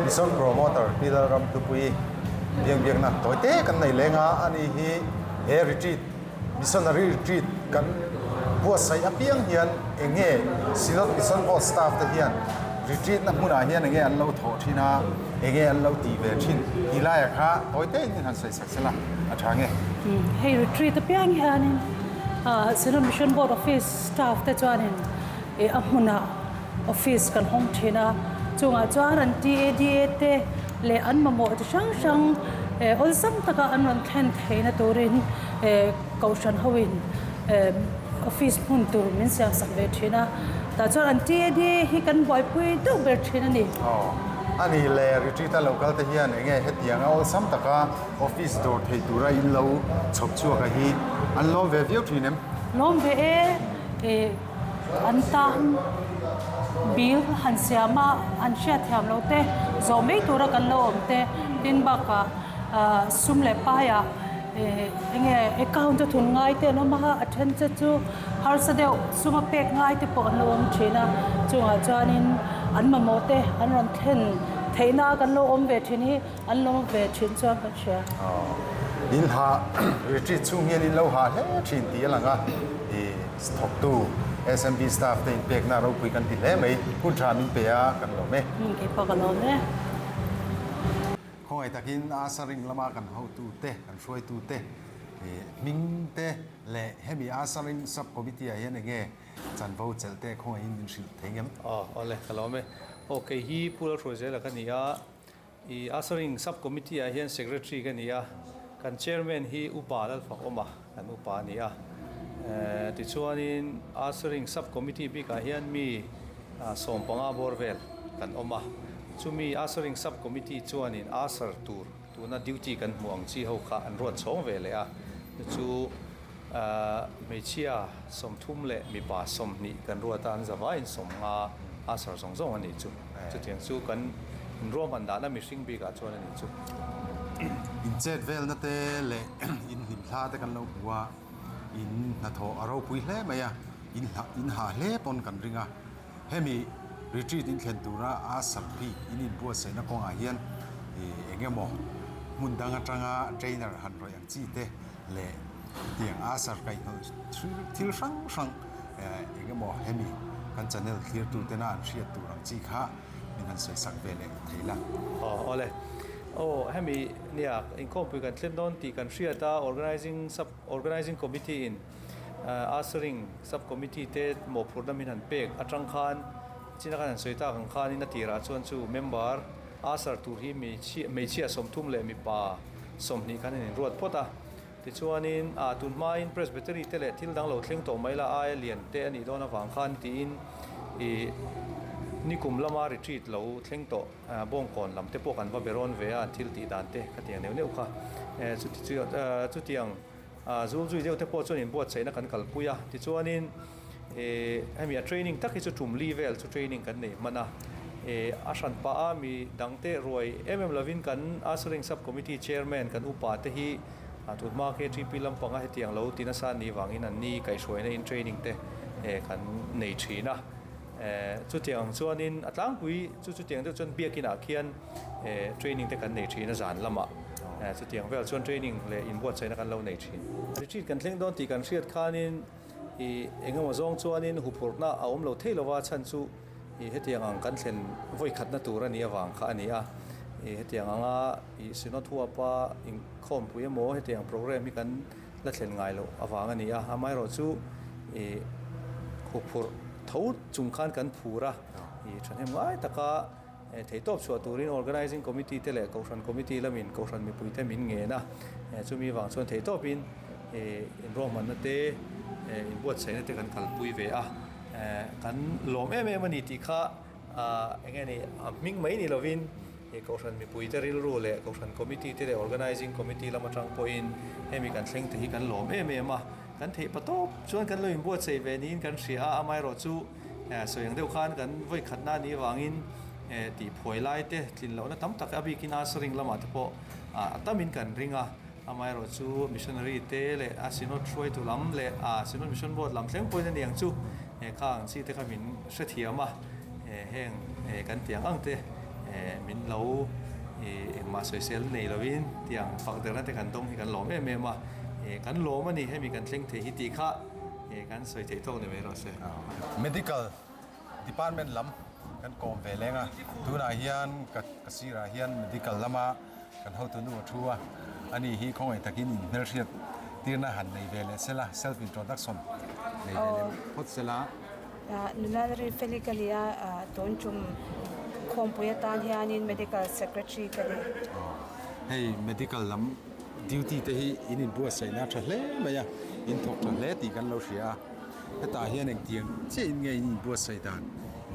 A: Mission Promoter Pi Lalram Hlupui biangbiakna tawite kan nei leng a, ani hi he retreat, Missionary Retreat kan buatsaih apiang hian eng nge Synod Mission Board staff te hian retreat na hmunah hian eng nge an lo thawh thin a, eng nge an lo tih ve thin tih laiah kha tawite in han sawi sak sela a tha nge.
Q: Hei retreat apiang hianin Synod Mission Board Office Staff te chuanin ih a hmunah office kan hawng thin a, chungah chuan an TADA te leh an mamawh chi hrang hrang eh awlsam taka an rawn thlen theihna turin eh kohhran hoin eh office hmun tur min siam sak ve thin a, tah chuan an TADA hi kan buaipui deuh ber thin a ni.
A: Aw, a nih leh retreat a lo kal te hian enge hetianga awlsam taka office dawr theih tura in lo chhawp chhuak a hi an lawm ve viau thin em?
Q: Lawm ve e, eh an tan bill han siam a, an hriatthiam lo te, zawh mai tura kan lo awm te, tin bakah sum leh paiah Enge account a thun ngai te an awm a, a then che chu harsa deuh suma pek ngai te pawh an lo awm thin a, chungah chuanin an mamawh te an rawn thlen theihna a kan lo awm ve thin hi an lo awm ve thin chuan kan hria.
A: In ha retreat chhung hian in lo ha hle thin tih a lang a, i thawktu SMB staff te inpekna ropui kan ti hle mai, hun tha min pe a kan lawm e.
Q: Keipawh ka lawm e.
A: Khawngaih takin Asa ring lama kan hotute, kan hruaitute hming te leh hemi Asa ring Sub Committee ah hian enge chanvo chelh te khawngaihin min hrilh thei ngem?
R: Aw, awle, ka lawm e. Aw, kei hi Pu Lalhruaizela ka ni a, i Asa ring Sub Committee ah hian Secretary ka ni a, kan Chairman hi Upa Lalfakawma kan upa a ni a. Tichuanin Asa ring Sub Committee bikah hian mi 15 bawr vel kan awm a, chumi Ushering Sub Committee chuanin usher tur tuna duty kan hmuh ang chi ho kha an ruat chhawng ve leh a, chu chu hmeichhia 30 leh mipa 20 kan ruat a, an zavaiin 50 usher zawng zawng a nih chu. Chutiang chu kan inruahman dahna mihring bikah chuan a nih chu.
A: Inchet velna te leh inhlimthla te kan lo hmu a. In hnathawh a ropui hle mai a, in hlah in hah hle pawn kan ring a. Hemi retreat in thlen tura a sarphi in inbuatsaihna kawngah hian ih eng emaw hmun dang atanga trainer han rawih ang chi te leh hetiang a sar kaihhnawih thil hrang hrang eng emaw hemi kan channel thlirtu tena an hriat tur ang chi kha min han sawisak ve leh thei la.
R: Aw awle. Aw hemi nia inkhawmpui kan thlen dawn tih kan hriat a organising sub Organising Committee in Ushering Sub Committee te mawhphurhna min han pek atang khan china khan han sawi tak ang khanin a tirah chuan chu member usher tur hi hmeichhia 30 leh mipa 20 khan an inruat phawt a. Tichuanin tun hmain Presbytery te leh thil dang lo thleng tawh mai la aia lian te a nih dawn avang khan tiin ih nikum lama retreat lo thleng tawh Bawngkawn lam te pawh kan va be rawn ve a, an thil tih dan te khatiang neuh neuh kha. Chutiang zulzui deuh te pawh chuan inbuatsaihna kan kalpui a, tichuanin hemi a training tak hi chu tum li vel chu training kan nei hman a, a hran pah a mi dangte ruai em em lovin kan Ushering Sub Committee Chairman kan upa te hi tun hma KTP lampanga hetiang lo ti nasa an nih vangin an ni kaihhruaina in training te kan nei thin a. Chutiang ang chuanin a tlangpui chu chutiang deuh chuan biakinah khian training te kan nei thin a zan lamah chutiang vel chuan training leh inbuatsaihna kan lo nei thin. Retreat kan thleng dawn tih kan hriat khanin ih engemaw zawng chuanin huphurhna a awm lo thei lova chhan chu ih hetiang ang kan thlen vawikhatna tur a nih avang kha a ni a. Ih hetiang anga ih Synod huapa inkhawmpui emaw hetiang program hi kan la thlen ngai loh avang a ni a, amaherawh chu ih huphurh tho chung khan kan phur a, ih thahnem ngai taka theihtawp chhuah turin Organising Committee te leh Kohhran Committee lamin Kohhran mipui te min ngen a, chumi vang chuan theihtawpin ih inruahmanna te inbuatsaihna te kan kalpui ve a, kan lawm em em a ni tih kha eng nge ni a hming mai ni lovin He Kohhran mipuite rilru leh Kohhran Committee te leh Organising Committee lam atang pawhin hemi kan thleng te hi kan lawm em em a, kan theih pa tawp chuan kan lo inbuatsaih ve niin kan hria a, amaherawh chu sawi ang deuh khan kan vawi khatna a nih avangin tih phuai lai te tlin lohna tam tak a bikin Ushering lamah te pawh a tamin kan ring a, amaherawh chu Missionary te leh a Synod hruaitu lam leh Synod Mission Board lam thleng pawhin a ni ang chu kha ang chi te kha min hrethiam a. Heng kan tiang ang te min lo engmah sawisel nei lovin tiang fak derna te kan dawng hi kan lawm em em a, kan lawm a ni hemi kan thleng thei hi tih kha kan sawi theih tawk ni mai rawh se.
A: Medical Department lam kan kawm ve leng a, tunah hian ka sirah hian Medical lama Kan hotu nu a thu a, ani hi khawngaih takin in hmelhriat tirna han nei ve leh sela, self introduction nei ve leh phawt sela.
S: Nula Rifeli ka ni a, tun tum khawmpui atan hianin Medical Secretary ka ni.
A: Hei medical lam duty te hi in inbuatsaihna a tha hle mai a, in thawk tha hle tih kan lo hria a, hetah hian engtiang chiah in nge in inbuatsaih dan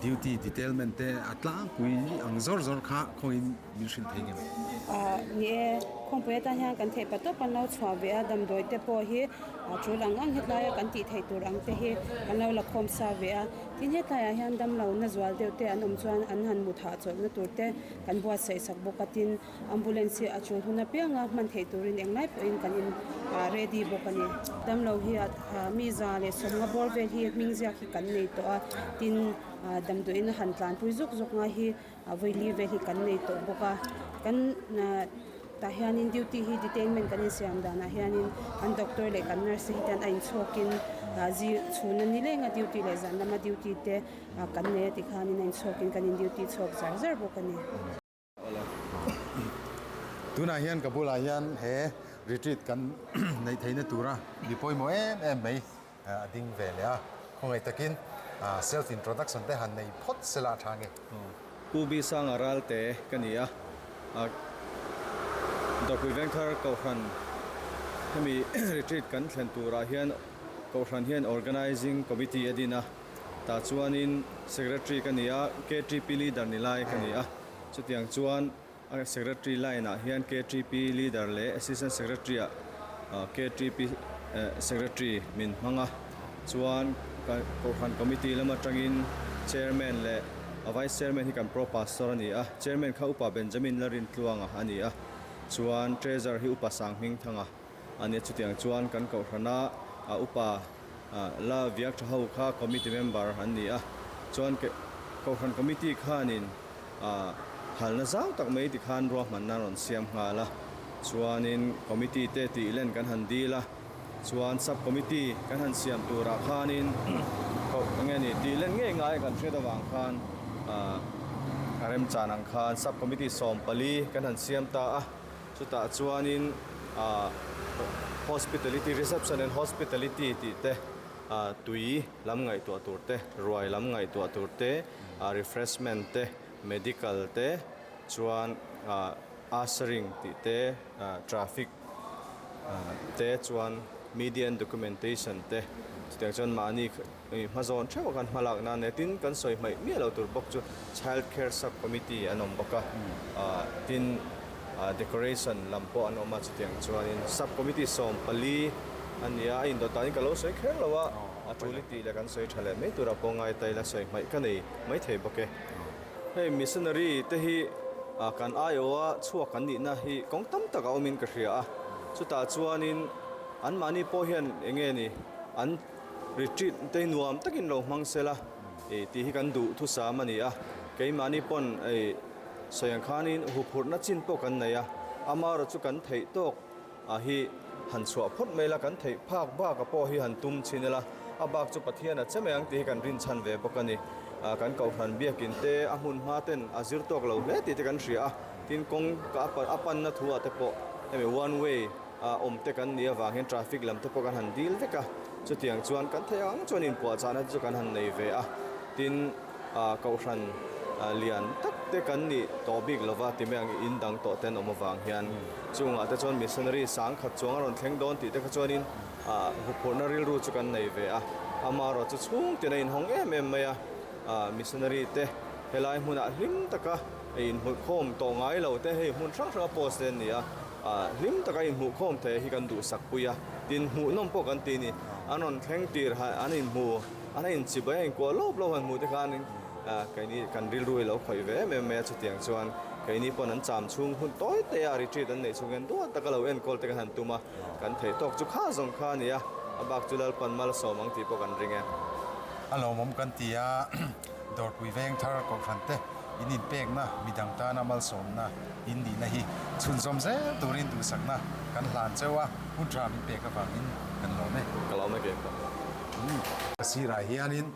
A: duty detailment te a tlangpui ang zawr zawr kha khawngin Min hrilh thei ngem?
S: Ni e, khawmpui atan hian kan theih pa tawp an lo chhuah ve a, damdawi te pawh hi Tul ang ang hetlaia kan tih theih tur ang te hi kan lo la khawm sa ve a. Tin, hetlaiah hian damlo na zual deuh te an awm chuan an han mut hahchawlhna tur te kan buatsaih sak bawk a. Tin, ambulance hi a tul hun apianga hman theih turin englai pawhin kan in ready bawk a ni. Damlo hi mi za leh sawmnga bawr vel hi hming ziak hi kan nei tawh a. Tin, damdawiin a han tlanpui zuk zuk ngai hi Vawili vel hi kan nei tawh bawk a, kan tah hianin duty hi detainment kan insiam danah hianin kan doctor leh kan nurse te hi hian a inchhawkin zing chhuna ni lenga duty leh zan lama duty te kan nei a tikhanin a inchhawkin kan in duty chhawk zar zar bawk a ni.
A: Tunah hian ka bulah hian he retreat kan neih theihna tura mi pawimawh em em mai a ding ve leh a, khawngaih takin self introduction te han nei phawt sela a tha nge.
T: Pu B Sanga Ralte ka ni a, Dawrpui Vengthar Kohhran hemi retreat kan thlen turah hian Kohhran hian Organizing Committee a din a, tah chuanin Secretary ka ni a, KTP Leader ni lai ka ni a, chutiang chuan A Secretary line ah hian KTP Leader leh Assistant Secretary ah KTP Secretary min hmang a, chuan Kohhran Committee lam atangin Chairman leh a Vice Chairman hi kan Pro Pastor a ni a, Chairman kha Upa Benjamin Lalrintluanga a ni a, chuan Treasurer hi Upa Sanghmingthanga a ni a, chutiang chuan kan Kohhrana Upa la viak tha ho kha Committee member an ni a, chuan Kohhran Committee khanin A halna zau tak mai tikhan ruahmanna rawn siam nghal a, chuanin committee te tih len kan han dil a, chuan sub committee kan han siam turah khanin koh eng nge ni tih len ngei ngai kan hriat avang khan a remchan ang khan sub committee 14 kan han siam ta a, chutah chuanin hospitality reception and hospitality tih te tui lam ngaihtuah tur te, ruai lam ngaihtuah tur te, refreshment te, medical te, chuan ushering tih te, traffic te, chuan media and documentation te, chutiang chuan mahni hmazawn theuh a kan hmalak nan leh tin kan sawi hmaih miah lo tur bawk chu child care sub committee an awm bawk a, tin decoration lam pawh an awm a chutiang chuanin sub committee 14 a ni a, a indawt danin ka lo sawi kher lo a. A tul i tih leh kan sawi tha leh mai tura pawh ngai ta ila sawi hmaih ka nei mai thei bawk e. Hei missionary te hi kan aiawha chhuak kan nihna hi kawng tam tak a awmin ka hria a, chutah chuanin anmahni pawh hian eng nge ni an retreat te hi nuam takin lo hmang sela tih hi kan duh thusam a ni a, keimahni pawn sawi ang khanin huphurhna chin pawh kan nei a, amaherawhchu chu kan theih tawk A hi han chhuah phawt mai la, kan theih phak bak a pawh hi han tum chhin ila, a bak chu Pathian a che mai ang tih hi kan rinchhan ve bawk a ni. Kan Kohhran biakin te a hmun hma ten a zir tawk lo hle tih te kan hria a, tin kawng ka a panna thu ah te pawh hemi one way a awm te kan nih avang hian traffic lam te pawh kan han dil vek a, chutiang chuan kan theih ang chuan inpuahchahna te chu kan han nei ve a, tin. Kohhran lian tak te kan nih tawh bik lova ti mai ang in dang tawh te an awm avang hian chungah te chuan missionary 1000 chuang a rawn thleng dawn tih te kha chuanin huphurhna rilru chu kan nei ve a, amaherawh chu chhung tin a inhawng em em mai a, missionary te helai hmunah hlim taka inhmuhkhawm tawh ngai lo te hei hmun hrang hranga post te an ni a, hlim taka inhmuhkhawm thei hi kan duhsak pui a, tin hmuhnawm pawh kan ti a ni, an rawn thleng tir an inhmu. An inchibai a inkuah lawp lawp han hmuh te khan keini kan rilru hi lo khawih ve em em mai a, chutiang chuan keini pawn an cham chhung hun tawi te a retreat an neih chhung hian duat taka lo enkawl te kan han tum a, kan theih tawk chu kha zawng kha a ni a, a bak chu Lalpan malsawm ang tih pawh kan ring e.
A: A lawmawm kan ti a, Dawrpui veng thar Kohhran te in inpekna midang tana malsawmna in nihna hi chhunzawm zel turin duhsakna kan hlan cheu a, hun tha min pek avangin kan lawm e.
T: Ka lawm e keipawh.
A: Ka sirah hianin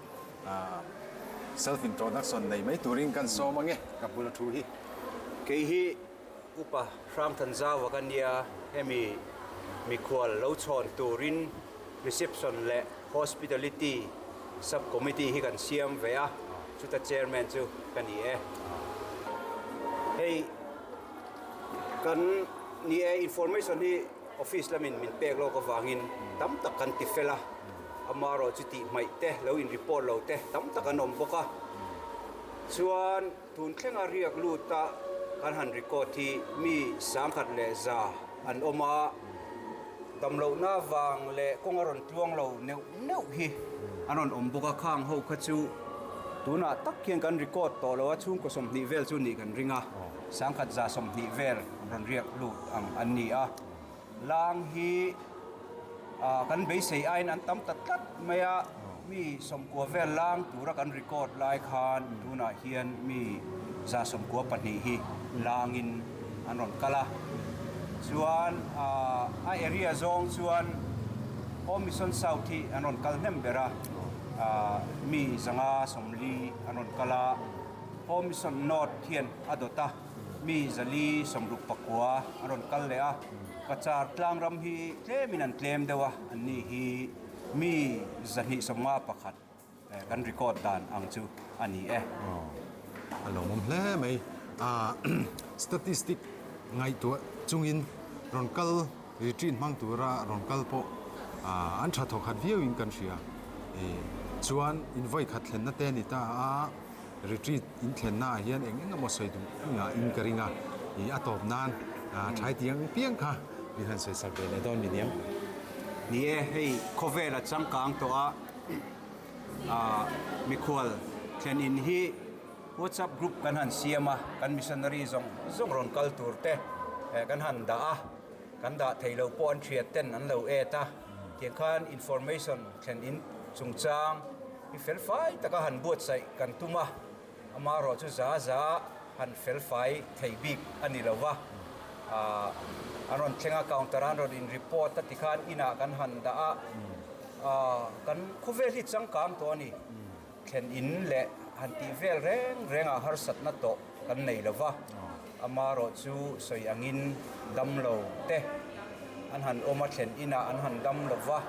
A: self introduction nei mai turin kan sawm ange ka bula thu hi.
U: Kei hi Upa Hrangthanzauva ka nia, hemi mikhual lo chhawn turin reception leh hospitality sub committee hi kan siam ve a, chuta chairman chu ka ni e. Hei kan ni e information hi Office lamin min pek lawk avangin tam tak kan ti fel a, amaherawh chu tih hmaih te, lo in report lo te tam tak an awm bawk a. Chuan tun thlenga riak lut a kan han record hi mi 1100 an awm a, Damlohna vang leh kawng a rawn tluang lo neuh neuh hi an rawn awm bawk a, khang ho kha chu tunah tak hian kan record tawh lo a, chhungkaw 20 vel chu nih kan ring a, 1120 vel rawn riak lut ang an ni a. Lang hi kan beisei aiin an tam ta tlat mai a, mi 90 vel lang tura kan record lai khan tunah hian mi 192 hi langin an rawn kal a. Chuan a area zawng chuan Home Mission South hi an rawn kal hnem ber a, mi 540 an rawn kal a, Home Mission North hian a dawt a. Mi 469 an rawn kal leh a, Cachar tlang ram hi tlemin an tlem deuh a, anni hi mi 251 kan record dan ang chu a ni e.
A: A lawmawm hle mai. Statistic ngaihtuah chungin rawn kal retreat hmang tura rawn kal pawh an tha thawkhat viauin kan hria. Chuan in vawikhat thlenna te a ni ta a. Retreat in thlenna ah hian eng eng emaw sawi duh ngah in ka ring a, ih a tawp nan thai tiang piang kha min han sawi sak ve leh dawn mi niang.
U: Ni e, hei khawvel a changkang tawh a, ah mikhual thlen in hi WhatsApp group kan han siam a, kan missionary zawng zawng rawn kal tur te kan han dah a, kan dah thei lo pawh an thiat ten an lo et a, tiang khan information thlen in chungchang I felfai taka han buatsaih kan tum a, amaherawh chu za za han felfai thei bik a ni lo va. An rawn thleng a, counter ah an rawn in report a tikhan inah kan han dah a, kan khawvel hi changkang tawh a ni. Thlen in leh han tih vel reng rengah harsatna tawh kan nei lo va, amaherawh chu sawi angin dam lo te an han awm a, thlen inah an han dam lo va,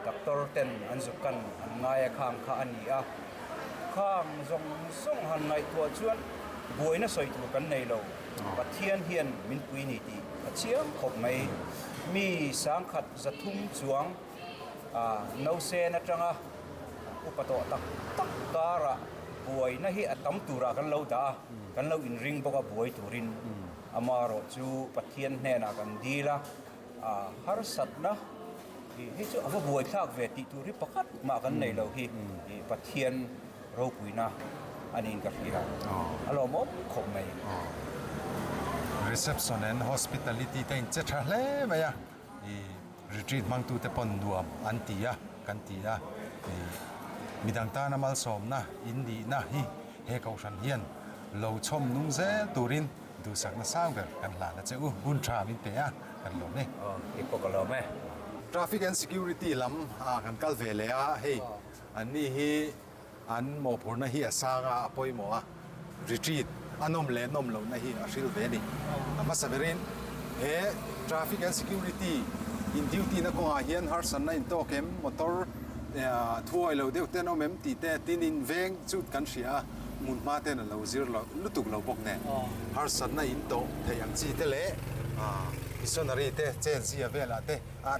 U: doctor ten an zuk kan an ngai a khang kha a ni a, khang zawng zawng han ngaihtuah chuan buaina sawi tur kan nei lo, Pathian hian min pui ni tih a chiang khawp mai, mi 1300 chuang Nausen atanga upa tawh tak tak karah buaina hi a tam turah kan lo dah a, kan lo inring bawk a buai turin. Amaherawh chu Pathian hnenah kan dil a, harsatna hi chu a va buaithlak ve tih tur hi pakhat mah kan nei lo hi Pathian ropuina a niin ka hria. A lawmawm khawp mai.
A: Reception and Hospitality te in che tha hle mai a. I retreat hmangtute pawn nuam an ti a, kan ti a. I midang tana malsawmna in nihna hi he kohhran hian lo chhawm nung zel turin duhsakna sang ber kan hlan a che u. Hun tha min pe a, kan lawm e.
U: Aw, i pawh ka lawm e.
A: Traffic and Security lam ah kan kal ve leh a, hei anni hi An mawhphurhna hi a sang a, a pawimawh a, retreat a nawm leh nawm lohna hi a hril ve a ni. A hmasa berin he traffic and security in duty na kawngah hian harsatna in tawk em, motor thuawi lo deuh te an awm em tih te tin in veng chu kan hria a, hmun hma ten a lo zir lo lutuk lo bawk nen harsatna in tawh theih ang chi te leh missionary te chenzia velah te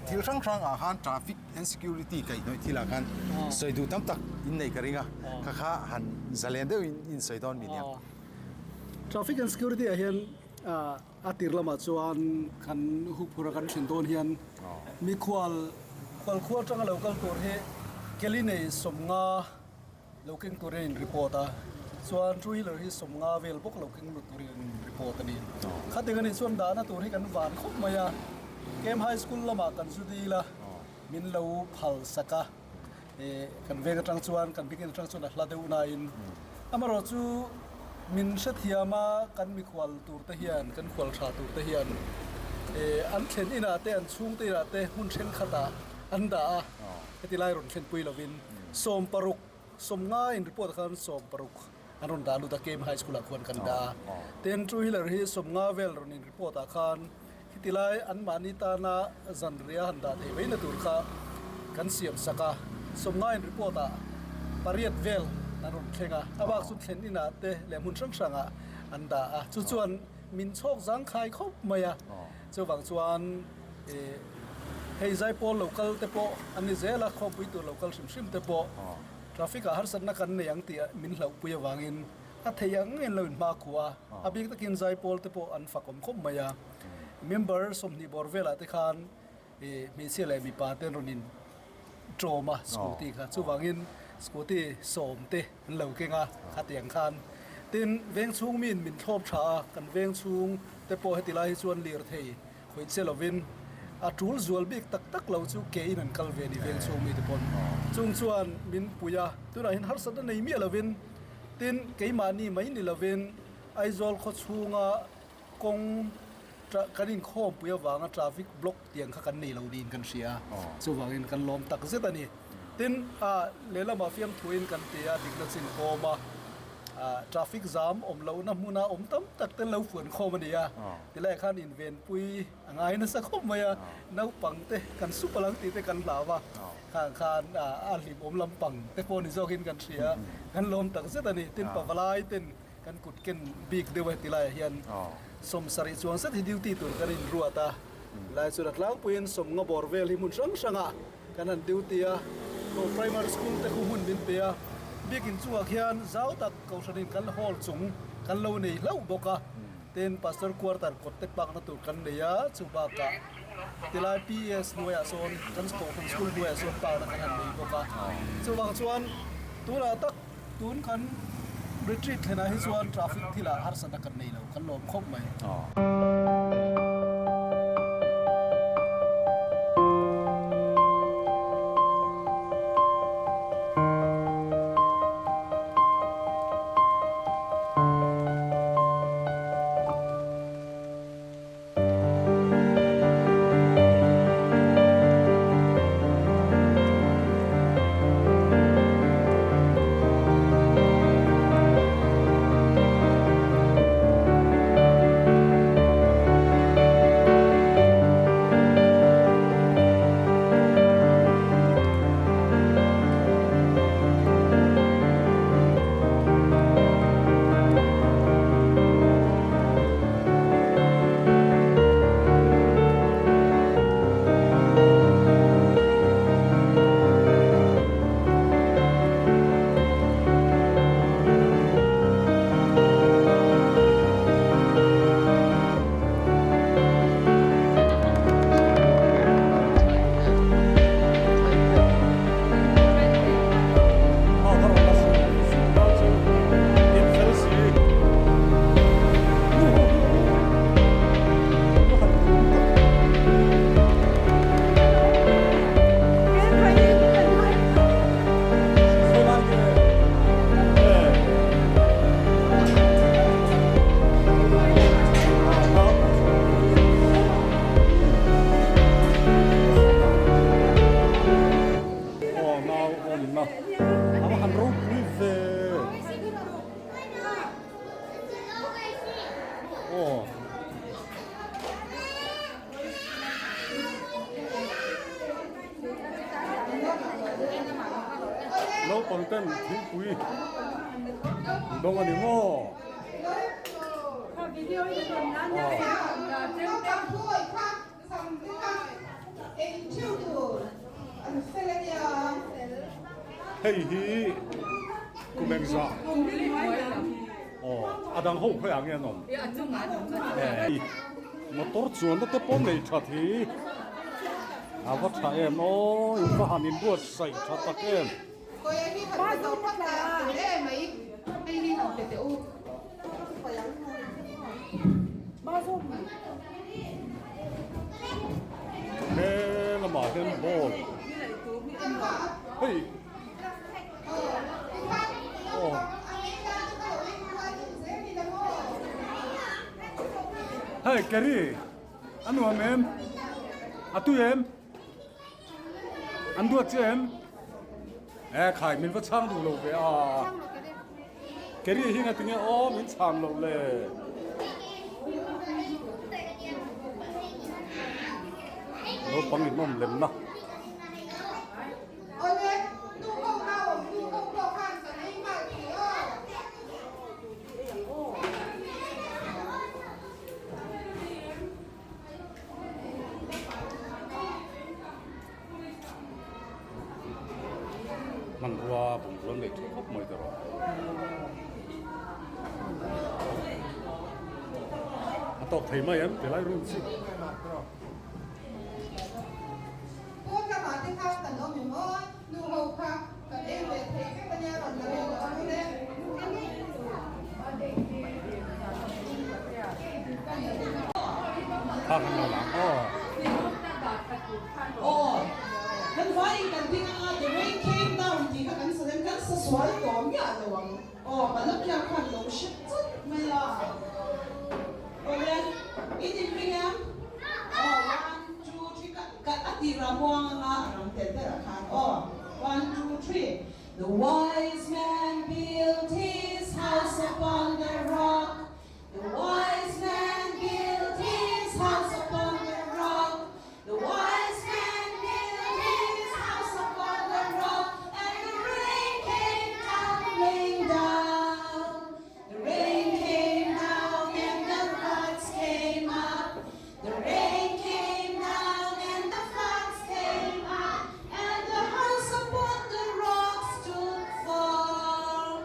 A: thil hrang hrang ah khan traffic An security kaihhnawih thilah khan sawi duh tam tak in nei ka ring a, kha kha han zalen deuhin in sawi dawn mi nia.
B: Traffic and security ah hian a tir lamah chuan kan huphura kan thlen dawn hian mikhual khualkhua atanga lo kal tur hi keli nei 50 lo keng turin in report a, chuan two wheeler hi 50 vel bawk lo keng lut turin in report a ni. Khating a nih chuan dahna tur hi kan van khawp mai a, Kem High School lamah kan zu dil a, min lo phal sak a, eh kan veng atang chuan kan bikin atang chuan a hla deuh nain amaherawh chu min hrethiam a kan mikhual tur te hian kan khual tha tur te hian eh an thlen inah te an chhungte inah te hmun thenkhatah an dah a, heti lai rawn thlenpui lovin. 60, 50 in report ah khan 60 an rawn dah lut a, KM High School ah khuan kan dah a. Tin, two wheeler hi 50 vel rawn in report ah khan khiti lai anmahni tana zanriah han dah theih mai na tur kha kan siam sak a. 50 in report ah pariat vel an rawn thleng a, a bak chu thlen inah te leh hmun hrang hrangah an dah a. Chu chuan min chhawk zangkhai khawp mai a, chuvang chuan Eh, hei zaipawl lo kal te pawh an ni zel a, khawmpui tur lo kal hrim hrim te pawh traffic ah harsatna kan nei ang tih min hlauhpui avangin a thei ang in lo inhma khuh a, a bik takin zaipawl te pawh an fakawm khawp mai a. Member 20 bawr velah te khan Hmeichhia leh mipa te an rawn in ṭawm a scooty kha chuvangin scooty sawm te an lo keng a khatiang khan tin veng chhung miin min thlawp tha a kan veng chhung te pawh heti lai hi chuan lirthei khawih che lovin a tul zual bik tak tak lo chu ke in an kal ve ni veng chhung mite pawn chung chuan min pui a tunah hian harsatna nei miah lovin tin keimahni mai ni lovin Aizawl khaw chhunga kawng kan inkhawmpui avanga traffic block tiang kha kan nei lo niin kan hria a, chuvangin kan lawm tak zet a ni. Tin, lehlamah fiamthuin kan ti a, dikna chin kawm a, traffic jam awm lohna hmuna awm tam tak te lo fuan khawm a ni a, tilaiah khan invenpui a ngai nasa khawp mai a, naupang te kan sup alang tih te kan hlau a, khang khan a hlimawm lampang te pawh ni zawkin kan hria a, kan lawm tak zet a ni. Tin, pavalai ten Kan kut ken bik deuh a tilaiah hian sawmsarih chuang zet hi duty tur kan inruat a, tilai chuan a tlangpuiin sawmnga bawr vel hi hmun hrang hrangah kan han duty a, aw primary school te khu hmun min pe a, biakin chungah khian zau tak kohhranin kan hall chung kan lo nei hlauh bawk a, tin pastor quarter kawt te pakna tur kan nei a, chu bakah tilai PES hnuaiah sawn kan kohhran school hnuaiah sawn pakna kan han nei bawk a, chuvang chuan tunah tak. Tun kan retreat thlenah hi chuan traffic thilah harsatna kan nei lo, kan lawm khawp mai.
C: Naupang ten thingpui an dawng a ni maw? Hei hi kum engzah aw a dang ho khawiah nge an awm? Motor chuanna te pawh nei that hi a va tha em aw in va han inbuatsaih tha tak em. He lamah hian ball hei aw hei Kerry a nuam em a tui em. An duat che em? E khai min va chhang duh lo ve a. Keri hi nga tinge aw min chhang lo le. Naupang in awm lem na. Hmanrua bungrua an nei tha khawp mai ta rawh. A tawk thei mai em ti lai room chu.
F: kha kan awm em aw? Nu ho kha kan en ve thei vek a nia rawn la ve tawh ang le.
E: Aw, kan vaiin kan ding anga the rain came down tih kha kan sa reng, kan sa sual tawh miah lo ang. Aw, Malakia khan lo hre chawt mai a. Awle, in inring em? Aw, one, two, three, ka, ka, a tirah muang anga a rang tel berah khan aw, one, two, three. The wise man built his house upon the rock, The wise man built his house upon the rock, The wise man built his house upon the rock, And the rain came tumbling down, The rain came down and the floods came up, The rain came down and the floods came up, And the house upon the rock stood firm.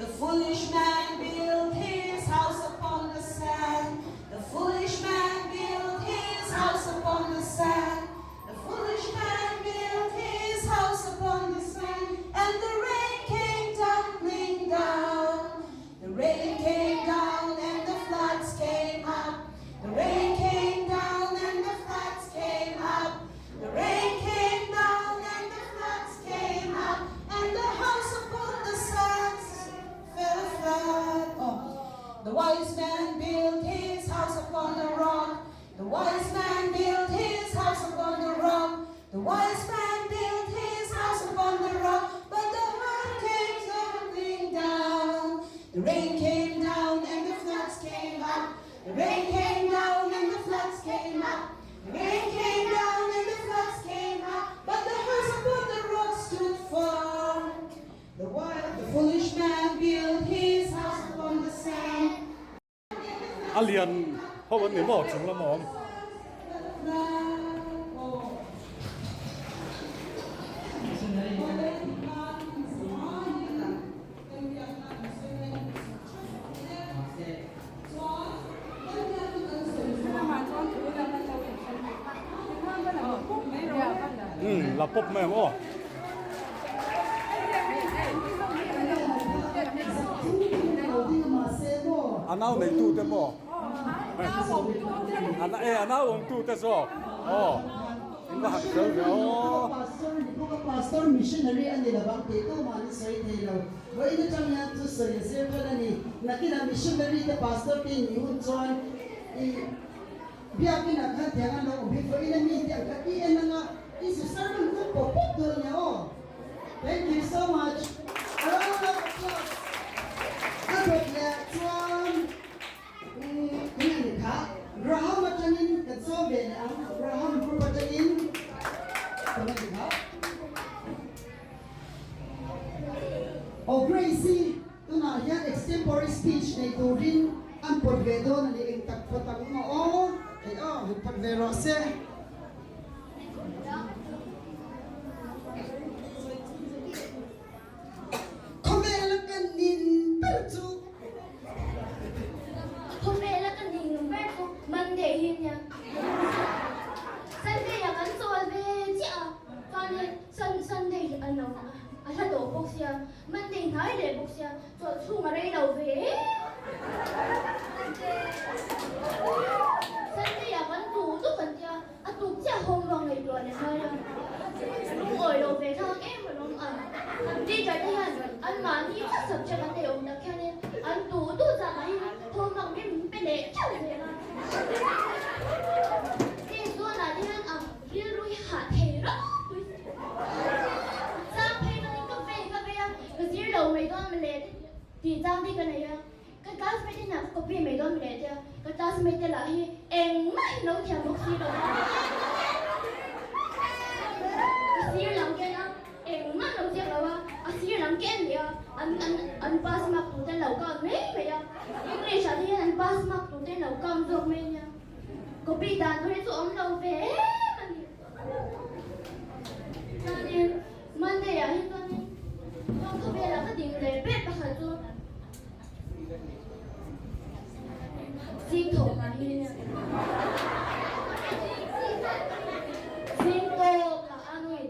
E: The foolish man built his house upon the sand, The foolish man built his house upon the sand, The foolish man built his house upon the sand, And the rain came tumbling down, The rain came down and the floods came up, The rain came down and the floods came up, The rain came down and the floods came up, And the house upon the sands fell flat. Oh. The wise man built his house upon the rock. The wise man built his house upon the rock. The wise man built his house upon the rock. But the rain came tumbling down. The rain came down and the floods came up. The rain came down and the floods came up. The rain came down and the floods came up. But the house upon the rock stood firm. The wild, the foolish man built his house upon the sand.
C: A lian ho an ni maw chung lam a awm. Umm la pawp mai ang aw. A nau neitu te maw? E a nau awmtu te zawk aw in va han fel ve aw.
V: Pastor ni bawk a pastor missionary a ni lovang tih tu mahni sawi thei lo. Vawiin atang hian chu sawi a zir tan a ni. Nakinah missionary te pastor te in nih hun chuan i Biakin ah khan tiang an lo awm hi vawiin a mi te ang kha i en anga i zu sermon hun pawp pawp dawn nia aw. Thank you so much. A round of applause. A dawt leh chuan umm eng a ni kha Graham atangin kan sawm ve leh ang Graham group atangin eng a ni kha Aw Grace-i Tunah hian extempore speech nei turin an pawt ve dawn a ni, eng tak pawt ang maw aw? Hei aw, han pawt ve rawh se. Khawvela ka nin ber chu.
N: Khawvela ka nin ber chu Monday hi nia. Sunday ah kan chawl ve chiah a, chuanin Sunday hi an lo a hla tawh bawk sia. Monday hnai leh bawk sia, chawlh chhung a rei lo ve em. Sunday ah kan tu dup an tia, a tuk chiah homework ngaihtuah leh ngai a. Lungawi lo ve thlak em alawm a. Kan teacher te hian an mahni kha subject an nei awm tak hianin an tu duh zat ah hian homework min pe leh teuh zel a. Test dawn ah te hian a Rilru hi hah thei ropui si. Chang phei chuanin ka vei ka vei a, ka zir lo mai dawn mawle tih chang te ka nei a. Ka classmate inah ka copy mai dawn mawle tia, ka classmate te lah hi engmah hi lo thiam bawk si lo a. Ka sir lam ken a, engmah lo ziak lo a, a sir lam ken leh a, an an an pass mark tur te an lo count mai mai a. English ah te hian an pass mark tur te an lo count zawk mai nia. Copy dan tur hi chu awm lo ve em a ni. Chuanin Monday ah hi chuanin kawng khawvelah ka ding leh ber pakhat chu zing thawh hma hi nia. Zing tawp lah a nuin.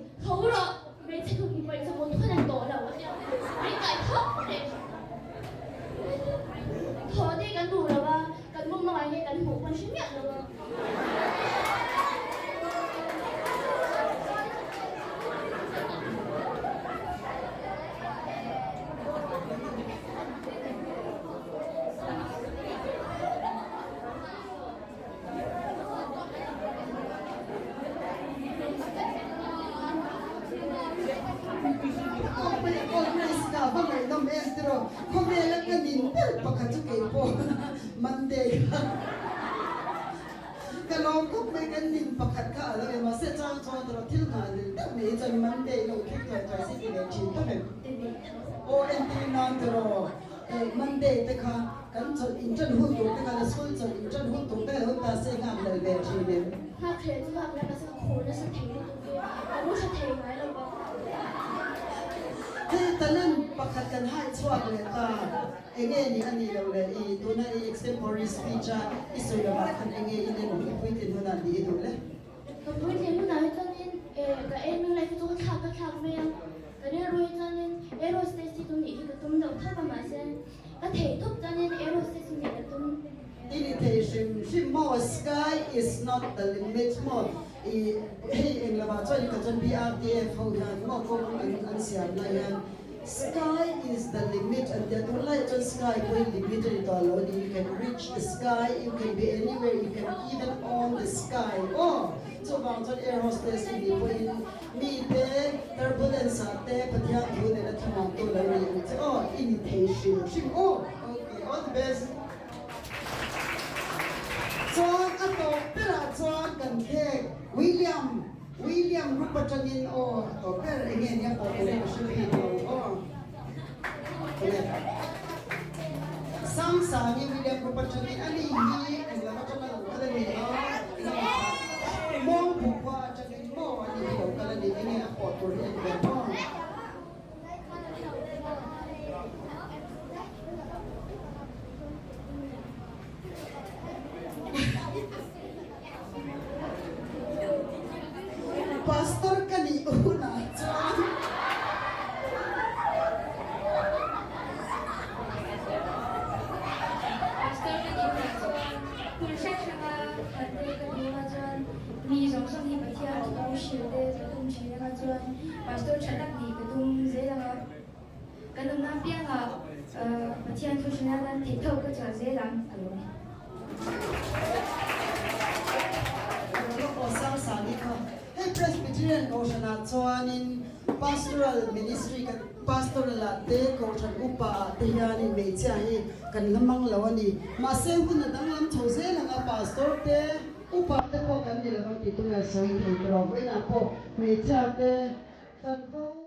V: Khawvela ka nin ber pakhat chu kei pawh Monday kha ka lawm khawp mai kan nin pakhat kha a lo em a, se chang chuan erawh thil nghah lel deuh mai hi chuan Monday lo thleng thuai thuai se ti leh thin tawp em? Aw entir nan tiraw eh Monday te kha kan chawlh inṭan hun tur te kha la school chawlh inṭan hun tur te kha lo ta se nghak lel ve thin em?
N: Nghak hlel chu nghak leh mahse ka khur nasa thei lutuk hi a mu tha thei ngai lo va.
V: Hei talent pakhat kan hai chhuak leh ta enge ni a nih loh leh i tuna i extempore speech a i sawi lovah khan enge i lem i puitlin hunah nih i duh le?
N: Ka puitlin hunah hi chuanin ka aiming life hi chu ka thlak ka thlak mai a, ka rilru hi chuanin aerospace hi chu nih hi ka tum deuh thap a mahse ka theih tawp chuanin aerospace chu nih ka tum.
V: I ni thei hrim hrim maw sky is not the limit maw i hei eng lamah chuan ka chuan BRTF ho hian maw kawng an an siam lai hian sky is the limit an tia tunlaiah chuan sky pawh hi limit a ni tawh lo a ni you can reach the sky you can be anywhere you can even own the sky aw chuvang chuan air hostess i nih pawhin mite turbulence ah te Pathian thu nena thlamuantu lo ni ang che aw i ni thei hrim hrim aw okay all the best. Chuan a tawp berah chuan kan khek William, William group atangin aw a tawp ber enge nia pawh tur ka hre bik lo aw. Awle. Sangsangi William group atangin ani hi englam atanga lo kal a ni a, Mawngphu khua atangin maw ani hi lo kal a ni enge a pawh tur hi a ni ve maw. Pastor ka nih hunah chuan
G: Pastor ka nih hunah chuan hun hrang hranga khat te ka duh a chuan mi zawng zawng hi Pathian thu hrilh te ka tum thin anga chuan Pastor tha tak nih ka tum zel anga. Kan awmna piangah Pathian thu hre nan theih tho ka chhuah zel ang a lo ni.
V: Aw Sangsani kha hei Presbyterian Kohhranah chuanin Pastoral Ministry kan Pastoral ah te Kohhran upa ah te hianin hmeichhia hi kan la mang lo a ni. Mahse hun a danglam chho zel ang a Pastor te upa te pawh kan ni lovang tih tunge sawi thei tawh. Vawiinah pawh hmeichhia te chanvo.